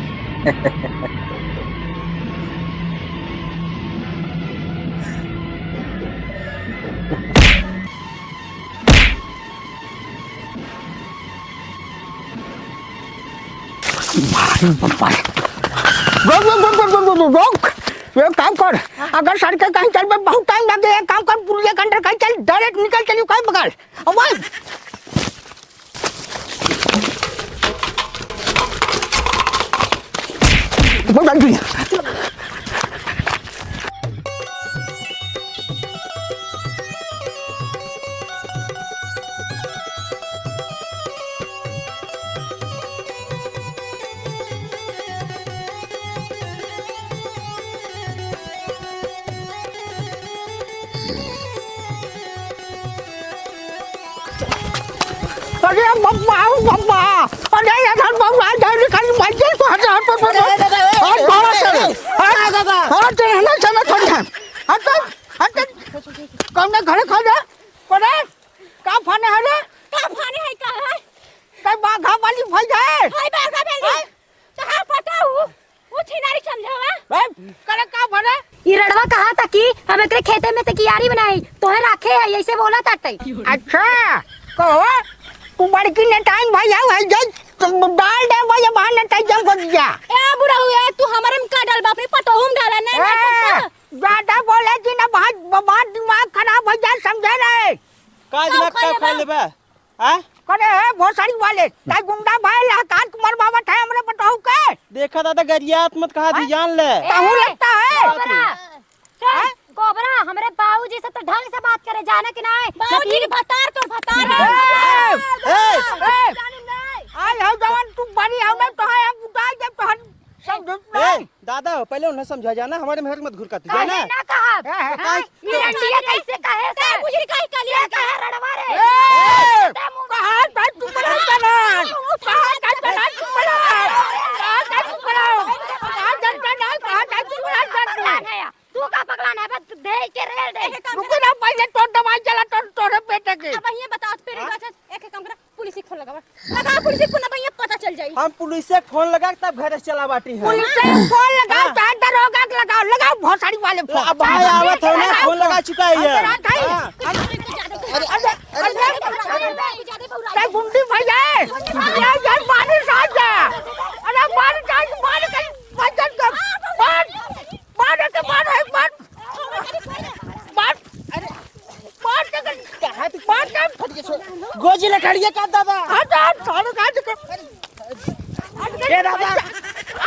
भाई बाबा। रोक, रोक, रोक। ये काम कर। अगर सड़के कहीं चल पे बहुत टाइम लगे, एक काम कर, पुलिया के अंदर कहीं चल, डायरेक्ट निकल चलियो कहीं बगल। अब भाई। बहुत जल्दी। अरे बब्बा, ओ बब्बा, अरे इधर बब्बा, इधर निकल, मर जाए तो हजार पर, पर, अरे, अरे, अरे, और अरे, बाबा अरे, चले, अरे, हाँ? दादा। हाँ, चले, नहीं, चले, थोड़ी हम। हाँ, तो, हाँ, तो, कौन है घरे खा जा? कौन है? का फाने है रे? का फाने है, का है? कई बाघा वाली भाई है? हाय बाघा वाली। हैं? तो हाँ, पता हूँ। वो छिनारी समझावा। हैं? करे का फाने? ई रड़वा कहा था कि हम एकरे खेते में से कियारी बनाई, तोहे राखे है, ऐसे बोला था तई। अच्छा, कहो, तू बड़की नेटाइन भाई है, भाई जय, तू डाल दे भाई, अब हाँ नेटाई जम कर दिया। ए बुढ़ऊ, ए, तू हमारे में का डालबा, अपनी पतोहू में डाला, नहीं, नहीं, ए, पता। ज्यादा बोले जी ना भाई, हमार दिमाग खराब हो जाए, समझे रे? का दिमाग का खा लेबा? हाँ? करे है भोसड़ी वाले, ताई गुंडा भाई लहकार के मरवावत है हमरे पतोहू के। देखा दादा, गरियात मत कहा दी, हाँ? जान ले। ताहू लगता है। कोबरा, चल, हाँ? कोबरा, हमरे बाबूजी से तो ढंग से बात करे, जाने कि नहीं? बाबूजी के भतार तोर भतार है। ए, ए, ए, जाने नहीं। आई हो जवान, तू बड़ी हो ना, तो है, हम उठा के तो हम समझत ए, नहीं। दादा हो, पहले उन्हें समझा जाना, हमारे में मत घुरका तू, अरे जाना? ना कहा। ए, ए, हाँ? ए, ये रंडिया कैसे कहे से? तै मुझे काहे काली ये कहे रड़वा रे? ए, ते मुंह कहा था चुप रहो तना? कहा था तना चुप रहो? कहा था चुप रहो? कहा था तना? कहा था चुप रहो तना? पगला है, तू का पगला ना है, बस दे के रेल दे। रुको ना, पहले तो दवाई चला, तो तोरे बेटे के। अब ये बताओ, फिर हाँ? एक काम करा, पुलिस के फोन लगावा। लगा पुलिस के फोन, अब ये पता चल जाई। हम पुलिस के फोन लगा, तब घर से चला बाटी है। पुलिस के फोन लगाओ, हाँ। चाहे दरोगा के लगाओ, लगाओ भोसड़ी वाले फोन। अब भाई आवत हो ना, फोन लगा चुका है ये। अंदर आ भाई। हाँ। अरे, अरे, अरे, अरे, अरे, तै गुंडी भैया, ये यार बारिश आ जा। अरे बारिश आ जा, बारिश आ जा, बारिश आ जा, बारिश। मार के, मार, है, मार। मार, अरे, मार के, कहाँ तू मार के। फट के छोड़। गोजी लकड़िया का दादा। हट, हट, साले का जो कर। ए दादा।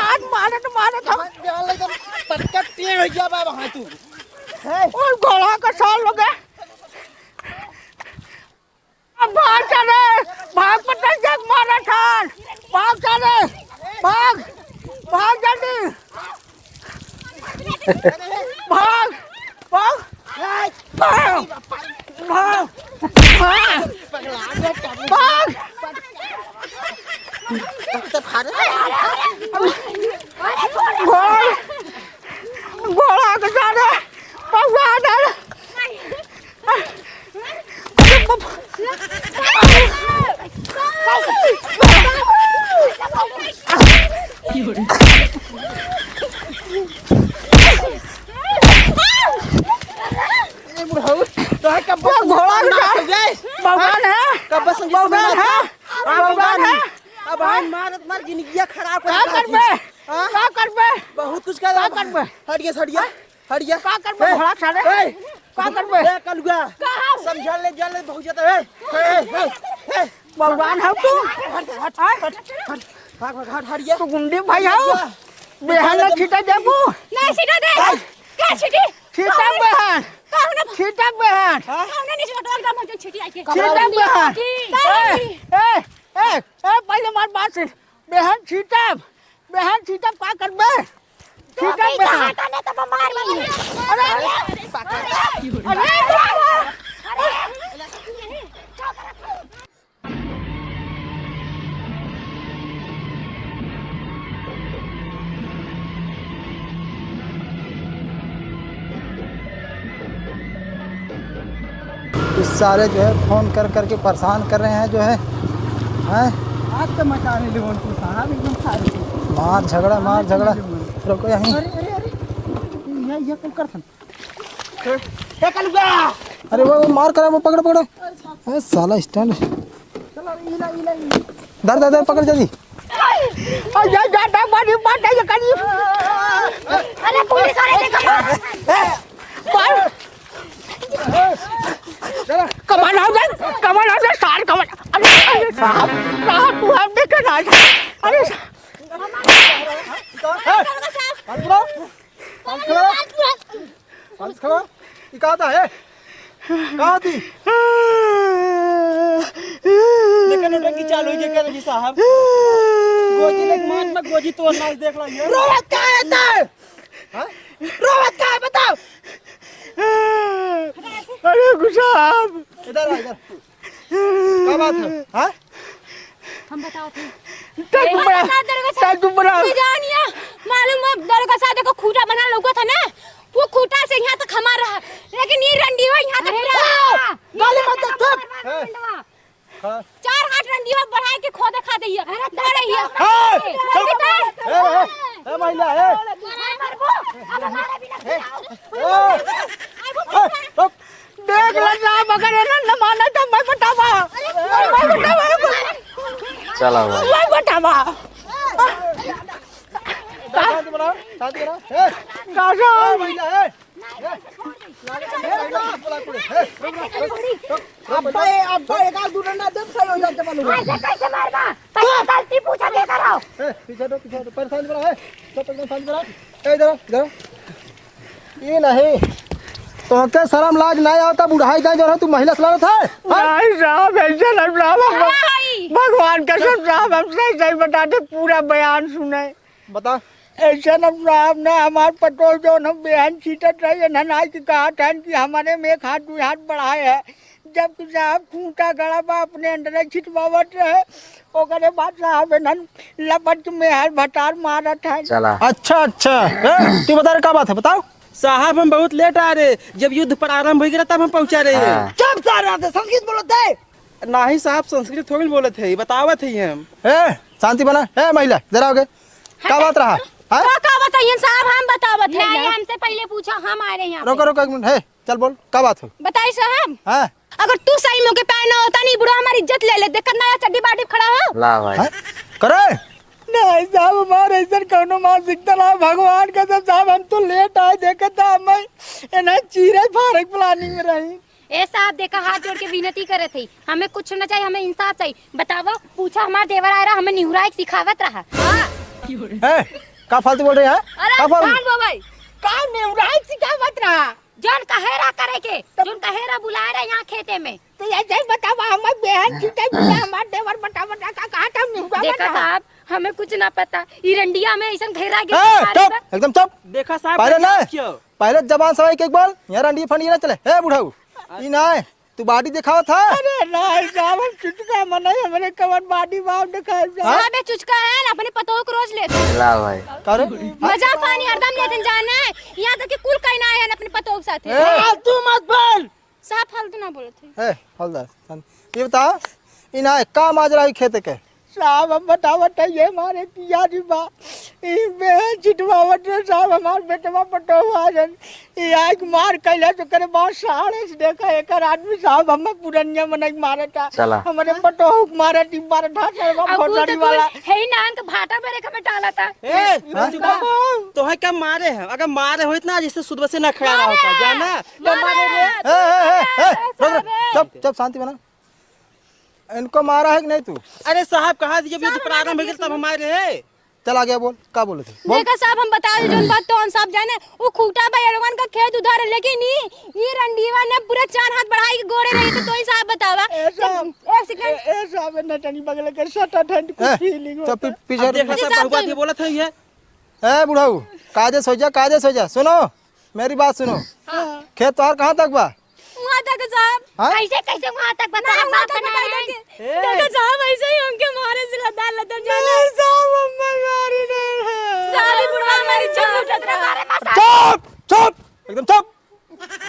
आज मारत, मारत हम। जान ले तो पटका टेढ़ हो गया बाबा, हाँ तू। है। और घोड़ा का साल हो गया। अब भाग सारे, भाग पटक के मारा ठान, भाग सारे, भाग, भाग जल्दी, भाग, भाग, भाग, भाग, भाग, भाग। घोड़ा के सारे, भगवान है। ए बुढ़ऊ, तोहे कब वो घोड़ा के साथ हो गए? भगवान है। कब से भगवान है। हाँ, भगवान है। अब भाई मारत मार जिंदगिया खराब कर का दिया। करबे? हाँ? का करबे? बहुत कुछ कर का करबे? हट गया, हट गया। हट जा। का करबे ए, भला सारे? ए, का करबे? ए, कलुआ। का हौ? समझा ले, जा ले, बहुत ज्यादा। ए, ए, ए, ए। भगवान हौ तू? हट, हट, हट, हट, हट। भाग, भाग, हट, हट, ये। तू गुंडी भाई हौ? हट जा। बेहन न छिटा देबू? नहीं छिटा दे। ए। का छिटी? छिटा बेहन। कहू ना। छिटा बेहन। हाँ? कहू ना, नहीं छिटा, एकदम हो जो छिटी आके। छिटा बेहन। ए, ए, ए, ए, पहले हमार बात सुन। बेहन छिटा। बेहन छिटा का करबे? छिटा बेहन। अरे, अरे, अरे, अरे। इस सारे जो है फोन कर करके परेशान कर रहे हैं जो है, हैं? आज तो मचाने ले उनको साहब एकदम सारे। मार झगड़ा, मार झगड़ा। रुको यहीं। अरे, अरे, अरे, ये, ये कुल कर सन। ए, ए, कलुआ! अरे वो, वो मार करा, वो पकड़, पकड़। ए, साला स्टैंड। चलो, इला, इला, इला। धर, धर, धर, पकड़ जल्दी। अरे, जा, जा, जा, मारी बात है, ये करी। अरे, पुलिस वाले देखो। मार। कमान आ जाए, कमान आ जाए, सार कमान। अरे, अरे, साहब, साहब, तू हम देख के ना। अरे, सा- ए, कौन करो? कौन करो? कौन करो? ये कहाँ था, ए? कहाँ थी? लेकिन नौटंकी चालू ही क्या लगी साहब? गोजी लेके मार में गोजी तोड़ नाच देख ला ये। रोवत का है तै? हाँ? रोवत का है बताओ? अरे गुस्सा आप। इधर आ, इधर। का बात है? हाँ? हम बतावत हई। तै चुप रहा। बता, दरोगा साहब, तै चुप रहा। तू जानिया, मालूम है, दरोगा साहब, देखो, खूंटा बना लौकत है ना, वो खूंटा से यहाँ तक हमार रहा, लेकिन ये रंडीवा यहाँ तक अरे पूरा वाह! गाली मत दे, चुप। हाँ। चार हाथ रंडीवा बढ़ाए के खोदे खा दे ये। अरे, डरे ये। हाँ, चुप। ए, ए, ए, महिला, ए। मारे मरबो, अब हमारे बिना ए, ए, ए, रुक। देख ले साहब, अगर एना न माने तो मैं बतावा। मैं बतावा। चला भाई। मैं बतावा। शांति बनाओ, शांति बनाओ। ए, का साहब? ए, भैया, ए। ए, ए, बोला, बोला, ए, रुक, रुक, रुक, रुक, अब्बा, ए, अब्बा, एक आध दू डंडा दे, सही हो जाते मालूम। ऐसे कैसे मारबा? पहले गलती पूछा के करो। ए, पीछे हटो, पीछे हटो, पहले शांति बनाओ, ए, सब एकदम शांति बनाओ। ए, इधर आओ, इधर आओ। ई नहीं, तोहके शरम लाज नाहीं आवता, बुढ़ाई दाई जो है, तू महिला से लड़त है? हाँ? नाहीं साहब, ऐसे ना साहब, हम नाहीं। भगवान कसम साहब, हम सही सही बताते, पूरा बयान सुने। बता। ऐसे ना साहब, ना हमार पतोह जौन हम बेहन छीटत रही, इन्हन आज कहत हन कि हमरे में एक हाथ, दुई हाथ बढ़ाए है। जबकि साहब खूंटा गड़ा बा, अपने अंदर छिटवावत रहे, ओकरे बाद साहब इन्हन लपट के मेहर भतार मारत है। चला। अच्छा, अच्छा। ए, तू बता रे, का बात है, बताओ। साहब, हम बहुत लेट आ रहे, जब युद्ध प्रारंभ हो गया तब हम पहुंचा रहे हैं। हाँ। चुप सारे, संस्कृत बोलत है। नाहीं साहब, संस्कृत थोड़ी बोलत है, बतावत है हम। ए, शांति बना। ए, महिला, जरा आगे। का बात रहा? हाँ? का, का बताइए साहब, हम बतावत है नहीं, ना। हमसे पहले पूछा, हम आ रहे हैं यहाँ पे। रुको, रुको, एक मिनट। हे, चल बोल, का बात हो? बताई साहब। हाँ? अगर तू सही मौके पे आए ना होता, नहीं बुढ़ा हमारी इज्जत ले ले। देख, कितना चड्डी बाटी खड़ा हो। ला भाई। हैं? करे? नहीं साहब, हमारे ऐसा कौनो मानसिकता ना, भगवान कसम साहब, हम तो लेट आए, देखे था हम इन्हें चीरे फाड़े planning में रही। ए साहब, देखा, हाथ जोड़ के विनती करत हई, हमें कुछ ना चाहिए, हमें इंसाफ चाहिए। बतावा, पूछा, हमार देवर आए रहा, हमें निहुराए के सिखावत रहा। हाँ। ए, का फालतू बोल रहे हैं? अरे, का फालतू? कान बो भाई, का निहुराए के सिखावत रहा? जौन कहे रहा करे के, तो जौन कहे रहा बुलाए रहा यहाँ खेते में। तो ये जय बतावा, हमार बेहन छूटे, हमार देवर बटा बटा का कहा था निहुरावत रहा? देखा साहब, हमें कुछ ना पता। ई रंडिया में ऐसन घेरा के ए, मारे चुप, बा। एकदम चुप। देखा साहब, पहले ना। क्यों? पहले जबान सवाई के एक बोल, यहाँ रंडी फंडी ना चले। हे बुढ़ऊ, ई ना है, तू body दिखावत है? अरे ना, साहब, हम चुचका मनई, हमरे कवन body बाप दिखाए साहब। हाँ? साहब, ये चुचका है ना, अपने पतोह को रोज लेते हैं। ला भाई। का रे? मजा पानी हरदम लेते हैं, जाने हैं, यहाँ तक कि कुल कहना है अपने पतोह के साथ। ए! फालतू मत बोल। साहब, फालतू ना बोलत है। ए, हवलदार, ये बता, ई ना है, का माजरा है खेत के? साहब, हम बतावत है, ये मारे किया जी बा, ई बेहद चिटवावत रहे साहब, हमार बेटवा पटोह आ जन, ई आइके मार कैला तो करे बा साढ़े से। देखा, एकर आदमी साहब, हमें पुरनिया मनई मारता, चला। हमारे पटोह के मारत, ई मारत, हाँ, सरवा अब वो भोसड़ी तो वाला। तू है ही नान के भाटा भरे के में डाला था। ए, हाँ? चुप रह। तोहे का मारे है? अगर मारे होइत ना, जैसे सुदबा से ना खड़ा रहा होता, जाना? तो मारे रे। ए, ए, ए, ए, रुक, रुक, चुप, चुप, शांति बना। इनको मारा है कि नहीं तू? अरे साहब, कहा दिए, अभी तो साहब, प्रारंभ हो गया, तब हमारे है। चल आगे बोल, का बोले थे? बोल। देखा साहब, हम बता दे, जौन बात तो हम साहब जाने, वो खूटा बा एड़वन का खेत उधर है, लेकिन ई, ई रंडीवा ने पूरा चार हाथ बढ़ाई के गोड़े रही, तो तोही साहब बतावा। ए साहब, एक सेकंड। ए, ए साहब, नटनी बगल के सटा ठंड कुछ ए, फीलिंग तो होता। पी-, पीछे अब देख लो अच्छा, साहब, साहब, बहुआ बोल। ये बोलत है ये। ए बुढ़ऊ, कायदे से हो जा, कायदे से हो जा। सुनो, मेरी बात सुनो। हाँ। खेत तोहार कहाँ तक बा? वहाँ तक साहब। हाँ? ऐसे कैसे वहाँ तक बता? ना, वहाँ तक बता दे। ए। देखो साहब, ऐसे ही हमके मारे से लदा लदा जाना। नहीं साहब, हम मारी नहीं है। सारी बुढ़वा हमारी इज्जत लूटत रहा। चुप, चुप, एकदम चुप।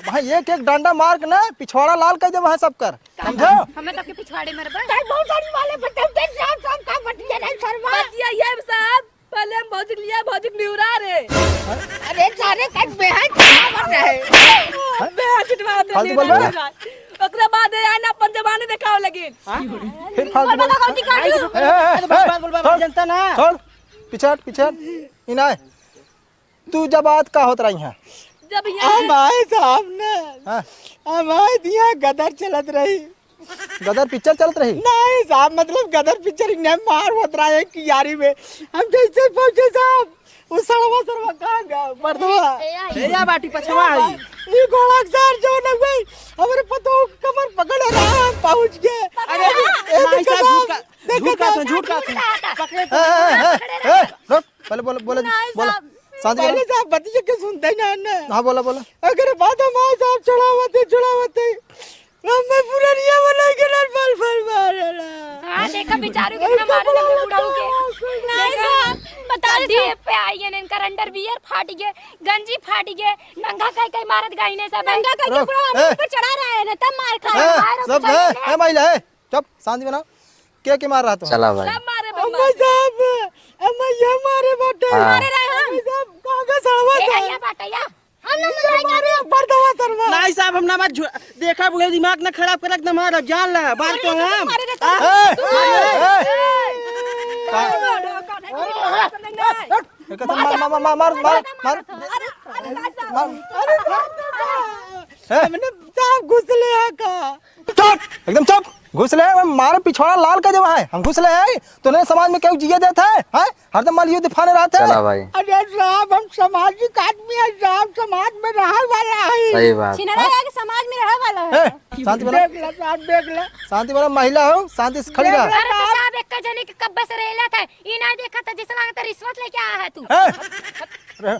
भाई, एक एक डंडा मार के ना पिछवाड़ा लाल कर दे वहाँ सब कर, समझो? हमें सबके पिछवाड़े मरबा। कल बहुत सारी वाले बता दे, साहब, साहब का बतिया नहीं शर्मा। बतिया ये साहब, पहले हम भौजी के लिए भौजी के निहुरा रे। अरे सारे कल बेहद चिटवावत रहे। बेहद चिटवावत रहे, फालतू बोल रहा है। ओकरे बाद ये आना अपन जबानी देखाओ लगिन। हाँ? फिर फालतू बोल। ए, ए, ए, अरे बस ए, बात बोल, बात छोड़, जनता ना। छोड़, पिछाड़, पिछाड़। इनाय। तू जब आत का होत रही हैं? जब यहाँ हम आए साहब ने, हाँ। हम आए तो यहाँ गदर चलत रही। गदर पिक्चर चलत रही? नहीं साहब, मतलब गदर पिक्चर इन्हें मार होत रहा है कि यारी में। हम जैसे पहुँचे साहब, वो सड़वा सड़वा कहाँ गया? मर्दवा। ए, ए, ए, या बाटी पछवा है। ये गोलक सर जो न हुई, हमारे पतोह कमर पकड़ रहा, हम पहुँच गए। अरे, ए, भाई देखो साहब, झूठ का, देखो झूठ का, साहब, झूठ का। पकड़े ए, ए, ए, ए, रुक। पहले बोलो, बोलो जी, नहीं बोलो। साहब। शांति पहले बोलो। साहब बतिया के सुनते ही ना, ना। हाँ, बोलो, बोलो। अगर बात हमारे साहब छुड़ावते, छुड़ावते, हमें पुरनिया बना के ना फल, फल मारेला। हाँ, देखा बेचारू कितना मारे लगे बुढ़ऊ के। नहीं देखा? साहब, बता दे कभी साहब। पे आई है ना, इनका अंडरवियर फाट गए, गंजी फाट गए, नंगा कई कई मारत गई ने सब। नंगा कई के रुक, बुढ़ऊ हम ए। ऊपर चढ़ा रहे हैं ना, तब मार खा ए, रहे हैं। सब, ए, ए, महिला, ए, चुप, शांति बनाओ। के के मार रहा तो? चला भाई। सब मारे बा, अम्मा मारे। साहब, अम्मा ये मारे बाटे। हाँ। मारे रहे हम। अम्मा साहब, कहाँ का सड़वा ए, था? आइया बाटे, या। हम ना ये मारे, मारे, बर्दवा सरवा। नहीं साहब, हम ना मत झू-, देखा बुढ़े दिमाग ना खराब करक ना मारा, जान ला, बात तो हम। मारे रहता। हाँ? ए, तू ए, मारे। ए, ए। का-, मार, मार, मार, मार, मार। अरे, अरे, मार। अरे, हैं? हमने साहब घुस लिया का? चुप, एकदम चुप। घुस ले, हम मारे पिछवाड़ा लाल कर देवा है। हम घुस ले है, तूने समाज में केहू जिए देत है, हैं? हरदम मल युद्ध फाने रहत है। चला भाई। अरे साहब, हम सामाजिक आदमी है साहब, समाज में रहे वाला है। सही बात। छिनरा है कि समाज में रहे वाला है। ए, शांति बना। देख ला साहब, देख ला। शांति बना, महिला हो, शांति से खड़ी देख रह। ला अरे तो साहब। साहब, एक जने के कब्बे से रेला था, ई ना देखा था, जैसे लागत रिश्वत लेके आया है तू। ए, रे,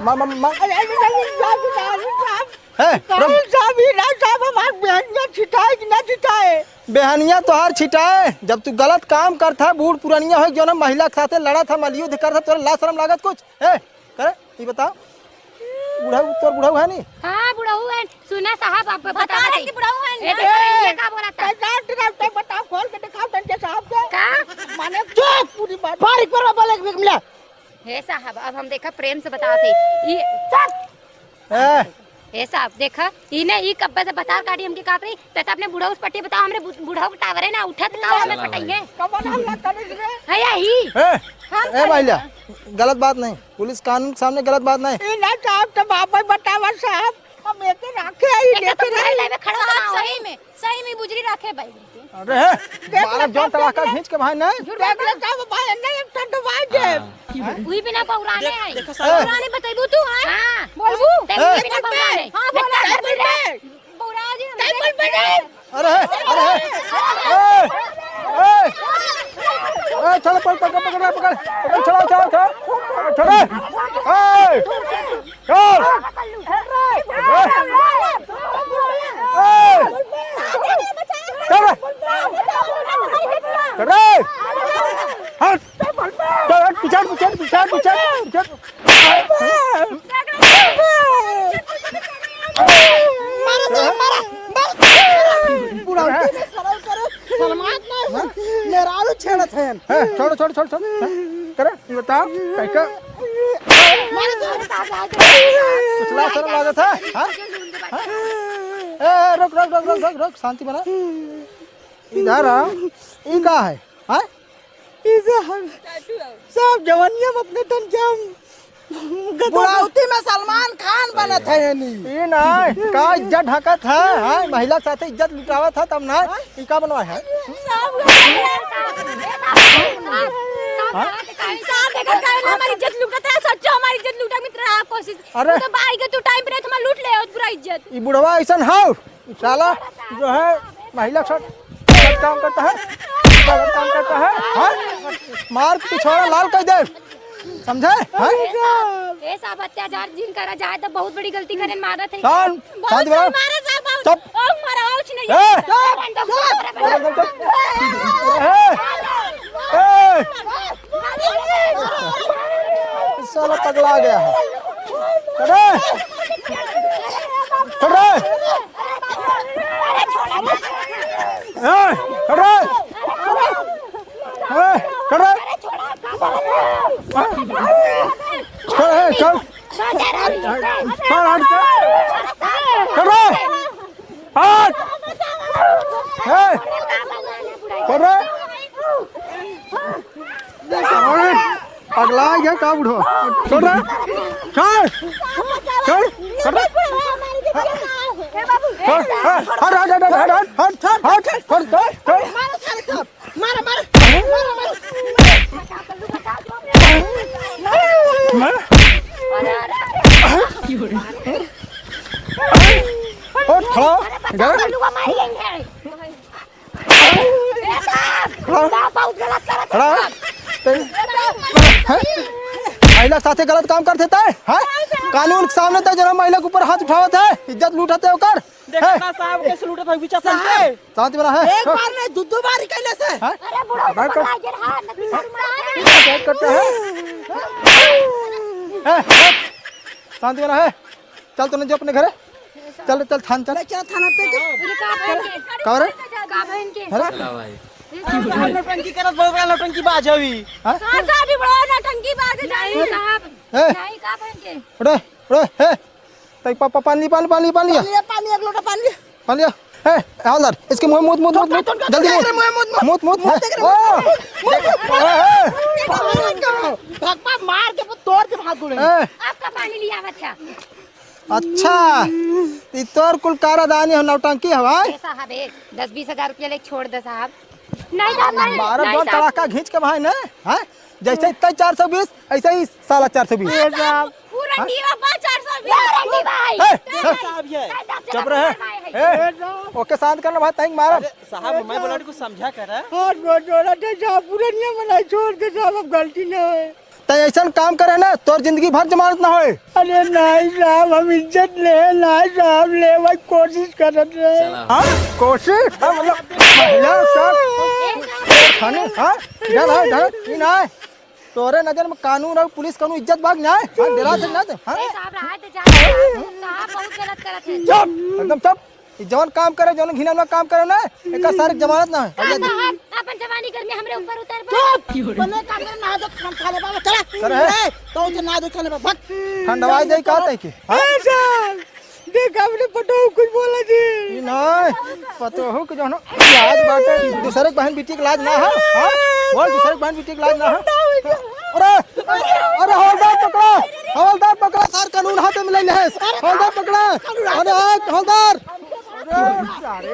मा-, मा-, मा-, अरे, अरे, अरे, साहब, साहब, साहब। हैं? साहब, साहब, ई ना साहब, हमार बेहनिया छिटाए कि ना छिटाए? बेहनिया तोहार छिटाए, जब तू गलत काम करत है, बूढ़ पुरनिया हो, जौन महिला के साथे लड़त है, मलयुद्ध करत है, तोरा लाज शरम लागत कुछ? ए, करे, ई बताओ, बुढ़ऊ, तोर बुढ़ऊ है नी? हाँ, बुढ़ऊ है। सुना साहब, आप बता बता रहे दे। कि बुढ़ऊ है ए, ना? देखो, ये का बोला था? ए, जाट ना, तो बताओ, खोल के दिखाओ, तनके साहब के। का? माने, चुप, पूरी बात। बारीक पर बोले, एक मिला। हे साहब, अब हम देखा प्रेम से बतावत है। ई चुप! ए! हे साहब, देखा, ई ने ई कब्बे से बतार काटी हमके कहत रही, त अपने बुढ़ऊ से पट्टी बताओ, हमरे बु-, बुढ़ऊ के टावरे ना उठत, का हमें चला भाई। पटाइए? कमल हम ना करेंगे। है यही। ए! हम ए करेंगे। महिला, गलत बात नहीं, पुलिस कानून के सामने गलत बात नहीं। ई ना साहब, तो बाप ही बतावा साहब, हम एके राखे आई, एके लेके तो बुढ़ाई नहीं। लाइबे खड़ा साहब, बनाओ। सही में। सही में बुजरी रखे बैग में। अरे, देख बारह ले, जौन देख तड़ाका ले। घींच के भाई ने। देख ले, साहब, भाई, नहीं, एक ठंड भाई दे। हाँ। उही बिना बौराने देख, हैं। देखो साहब। बौराने बतैबू तू, हैं? हाँ। बोलबू? देख, ए। उही बिना बौराने। हाँ, बोला। टेबल पे। बौरा जी, हम टेबल पे देख। नहीं। अरे, अरे, ए, ए, ए, चल, पकड़, पकड़, पकड़, पकड़, पकड़, चला, चला, चला, चला, ए। चल। ए! चल रे! चल रे! हट! चल, हट, पीछे हट, पीछे हट, पीछे हट, पीछे हट, पीछे हट। मारा साहब, मारा, मारा। पूरा है। सलाम करे, सलमात ना, मेहरारू छेड़ हैं, छोड़, छोड़, छोड़, छोड़, हैं? करे, ये बताओ, कैसे? कुछ लाज शर्म लागत है, हाँ? हाँ? ए, ए, रुक, रुक, रुक, शांति बना। इधर आ, ई का है, हाँ? ई सब, सब जवानिया में अपने तन के हम बुढ़ौती में सलमान खान बनत है यानी। ई ना, का इज्जत ढकत है, हाँ? महिला साथे इज्जत लुटावत है, तब ना, ई का बनवा है? हाँ? साहब, देखो, काहे ना हमारी इज्जत लूटत है, सच्चो हमारी इज्जत लूटा मित्र, आप कोशिश। अरे। तो भाई के तू टाइम पे नहीं, तुम्हारा लूट ले, पूरा इज्जत। ई बुढ़वा ऐसन हौ, साला जो है महिला के साथ गलत काम करता है, गलत काम करता है, हाँ? मार के पिछवाड़ा लाल कर दे, समझे? हाँ? ए साहब, ए साहब, अत्याचार जिन करा जाए तो बहुत बड़ी गलती करे, मारत है। शांत, बहुत शांत रहो। मारे साहब, बहुत। चुप। ओ, मारा, कुछ नहीं। ए! चुप, चुप, चुप। ए! ए! साला पगला गया है। अरे! अरे! ए, हट रे। ए, हट रे। ए, चल। हट, हट, चल। हट रे। हट। ए, हट रे। अरे, पगला गया का बुढ़वा? छोड़ रे। छोड़। छोड़। छोड़ रे। छोड़। हट, हट, हट। छोड़, छोड़। मारो सारे सब। मारो, मारो। मारो, मारो। ओ, खड़ा। इधर। ए साहब, खड़ा। साहब बहुत गलत करत है खड़ा। साहब। तेरी, हैं? महिला के साथे गलत काम करत है, हैं? कानून के सामने तो जरा महिला के ऊपर हाथ उठावत है, इज्जत लूटत है ओकर। देखा हैं? ना साहब कैसे लूटत है, बिचा साहब। फंसे। शांति बना है। एक बार नहीं, दू दू बार ही कैले से। हैं? अरे बुढ़ऊ बात कर। पकड़ा के रहा, नदी मार मार। बात करते हैं। हैं? शांति बना है। चल, तूने जो अपने घरे, चल, चल, थान, चल। ले, चल, थाना पे चल। अरे, का बहन के? का रे? का बहन के? अरे? चला भाई। ये सब नौटंकी करत, बहुत बड़ा नौटंकी बाज हवी। हाँ? कहाँ का भी बड़ा नौटंकी बाज है, नहीं साहब। ए? नहीं, का बहन के? उठे, उठे, ए। तई पा-, पा-, पानी, पानी, पानी, पानी। पानी, पानी, एक लोटा पानी। पानी। ए, हवलदार, इसके मुँह मूत, मूत, मूत, मूत। जल्दी मूत। मुँह मूत, मूत। मूत, मूत, मूत। देख रहे, ओ। मूत, मूत, मूत। ए, ए। भगवान मार के तोड़ के भाग गए। ए। आपका पानी लिया, बच्चा। अच्छा, ई तोर कुल कारदानी हो, नौटंकी हवा? ए साहब, ए, दस बीस हजार रुपया लेके छोड़ दे साहब। नहीं साहब, नहीं, मारब नहीं जौन साहब। तड़ाका घींच के भाई ने, हाँ? जैसे इतना चार सौ बीस, ऐसे ही साला चार सौ बीस। ए साहब, पूरा हाँ? नीवा बा चार सौ बीस। पूरा नीवा है। ए, दस ए, साहब ये। दस चुप रहे। हजार है। ए, ओके शांत करना भाई, तैंग मारब। अरे साहब, मैं बोला कुछ समझा कर। हाथ बहुत जोड़ा थे साहब, पूरा नियम बनाई छोड़ दे साहब, अब गलती ना होए। तै ऐसन काम करे ना, तोर जिंदगी भर जमानत ना होए। अरे नहीं साहब, हम इज्जत ले, नहीं साहब, लेवे कोशिश करत रहे। चला। हाँ? कोशिश? हाँ, मतलब, महिला साहब, थाने, हाँ? इधर आओ, इधर, ई ना है। तोरे नजर में कानून और पुलिस कानून इज्जत बाग ना है? हाँ, डरा थे ना तो, हाँ? ए साहब, रहा तो जा, साहब बहुत गलत करत है। चुप, एकदम चुप। ई जवन काम करे, जवन घिनौना काम करे ना, एकर सारे जमानत ना है। का साहब, अपन जवानी गर्मी हमरे ऊपर उतर बा। चुप! बने काम करे, नहा धो, खान खा ले बाबा, चला। करे है? ए, तो उसे नहा धो, खा ले बाबा, भाग। ठंडवाई दे का तै के? हाँ? ए साहब, देख, अपने पतोहू कुछ बोला जी। ई नहीं, पतोहू के जौन लाज बाटे, दूसरे के बहन बिटिया के लाज ना है, हाँ? बोल, दूसरे के बहन बिटिया के लाज ना है? अरे, अरे, हवलदार पकड़ा, हवलदार पकड़ा, सार कानून हाथ में ले ले, हवलदार पकड़ा, अरे, हवलदार। अरे, सारे।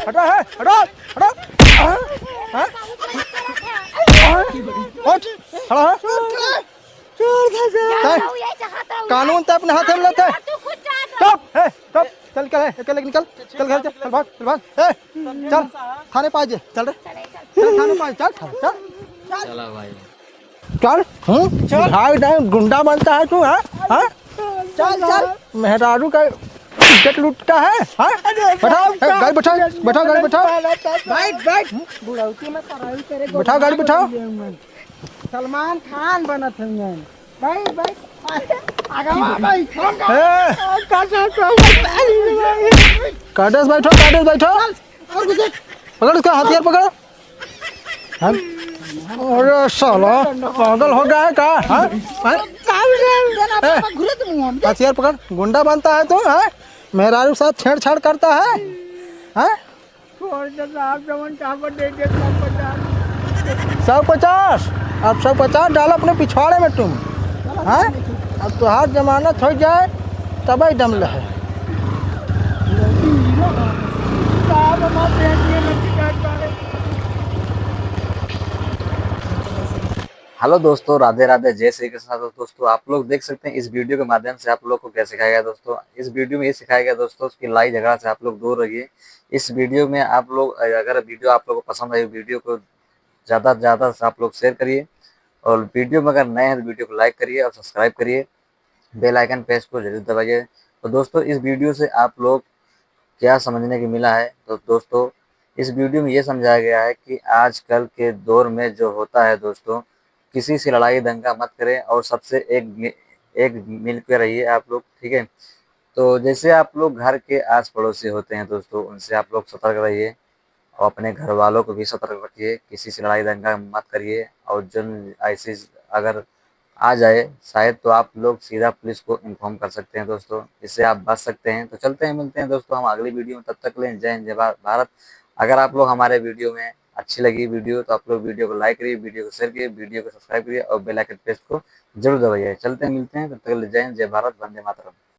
हटा है, हटा, हटा। हाँ? हाँ? हाँ? उठ, खड़ा हो। छोड़ दे, छोड़। काहे? कानून तो अपने हाथ में लेते हैं। तू खुद जा, जा। चुप, हे, चुप। चल, निकल, हे, निकल, निकल। चल घर, चल, चल, भाग, चल, भाग। हे, चल, थाने पे आ जे, चल रे। चल, थाने पे आ, चल, चल, चल। चला भाई। चल, हम्म? चल। भाई, नहीं, गुंडा बनता है तू, हाँ? हाँ? चल, चल। मेहरारू का इज्जत लूटता है, हाँ? अरे, बैठाओ, बैठ, ए, गाड़ी बैठाओ, बैठ, बैठाओ, गाड़ी बैठाओ। बैठ, बैठ। बुढ़ौती में सराई करे बैठाओ, गाड़ी बैठाओ। सलमान खान बनत है। भाई, भाई, अरे, आगे वाह, भाई, कौन का? ए! कौन का, कौन का? काटे से बैठो, काटे से बैठो। और कुछ? पकड़ उसका हथियार पकड़। हाँ? अरे साला, पागल हो गया है का? हाँ? हाँ? ए! घुरे तुम हम। हथियार पकड़, गुंडा बनता है तू, हाँ? मेहरारू साथ छेड़छाड़ करता है, हाँ? छोड़ दे साहब, जवन चाहबो दे दे, सौ पचास। सौ पचास? अब सौ पचास डालो अपने पिछवाड़े में तुम, हाँ? अब तोहार जमानत हो जाए, तबे दम लहे। साहब, हमारे पेट में मत काट पाए। हेलो दोस्तों, राधे राधे, जय श्री कृष्णा। तो दोस्तों, आप लोग देख सकते हैं इस वीडियो के माध्यम से आप लोग को क्या सिखाया गया दोस्तों। इस वीडियो में ये सिखाया गया दोस्तों कि लड़ाई झगड़ा से आप लोग दूर रहिए। इस वीडियो में आप लोग, अगर वीडियो आप लोग को पसंद आई, वीडियो को ज़्यादा से ज़्यादा आप लोग शेयर करिए, और वीडियो में अगर नए हैं तो वीडियो को लाइक करिए और सब्सक्राइब करिए, बेल आइकन प्रेस को जरूर दबाइए। तो दोस्तों, इस वीडियो से आप लोग क्या समझने की मिला है? तो दोस्तों, इस वीडियो में ये समझाया गया है कि आजकल के दौर में जो होता है दोस्तों, किसी से लड़ाई दंगा मत करें और सबसे एक मि-, एक मिल के रहिए आप लोग, ठीक है? तो जैसे आप लोग घर के आस पड़ोसी होते हैं दोस्तों, उनसे आप लोग सतर्क रहिए और अपने घर वालों को भी सतर्क रखिए, किसी से लड़ाई दंगा मत करिए। और जो ऐसी अगर आ जाए शायद, तो आप लोग सीधा पुलिस को इन्फॉर्म कर सकते हैं दोस्तों, इससे आप बच सकते हैं। तो चलते हैं, मिलते हैं दोस्तों हम अगली वीडियो में, तब तक के लिए जय हिंद, जय भा-, भारत। अगर आप लोग हमारे वीडियो में अच्छी लगी वीडियो तो आप लोग वीडियो को लाइक करिए, वीडियो को शेयर करिए, वीडियो को सब्सक्राइब करिए और बेल आइकन प्रेस को जरूर दबाइए। चलते हैं, मिलते हैं, तब तक के लिए जय हिंद, जय भारत, वंदे मातरम।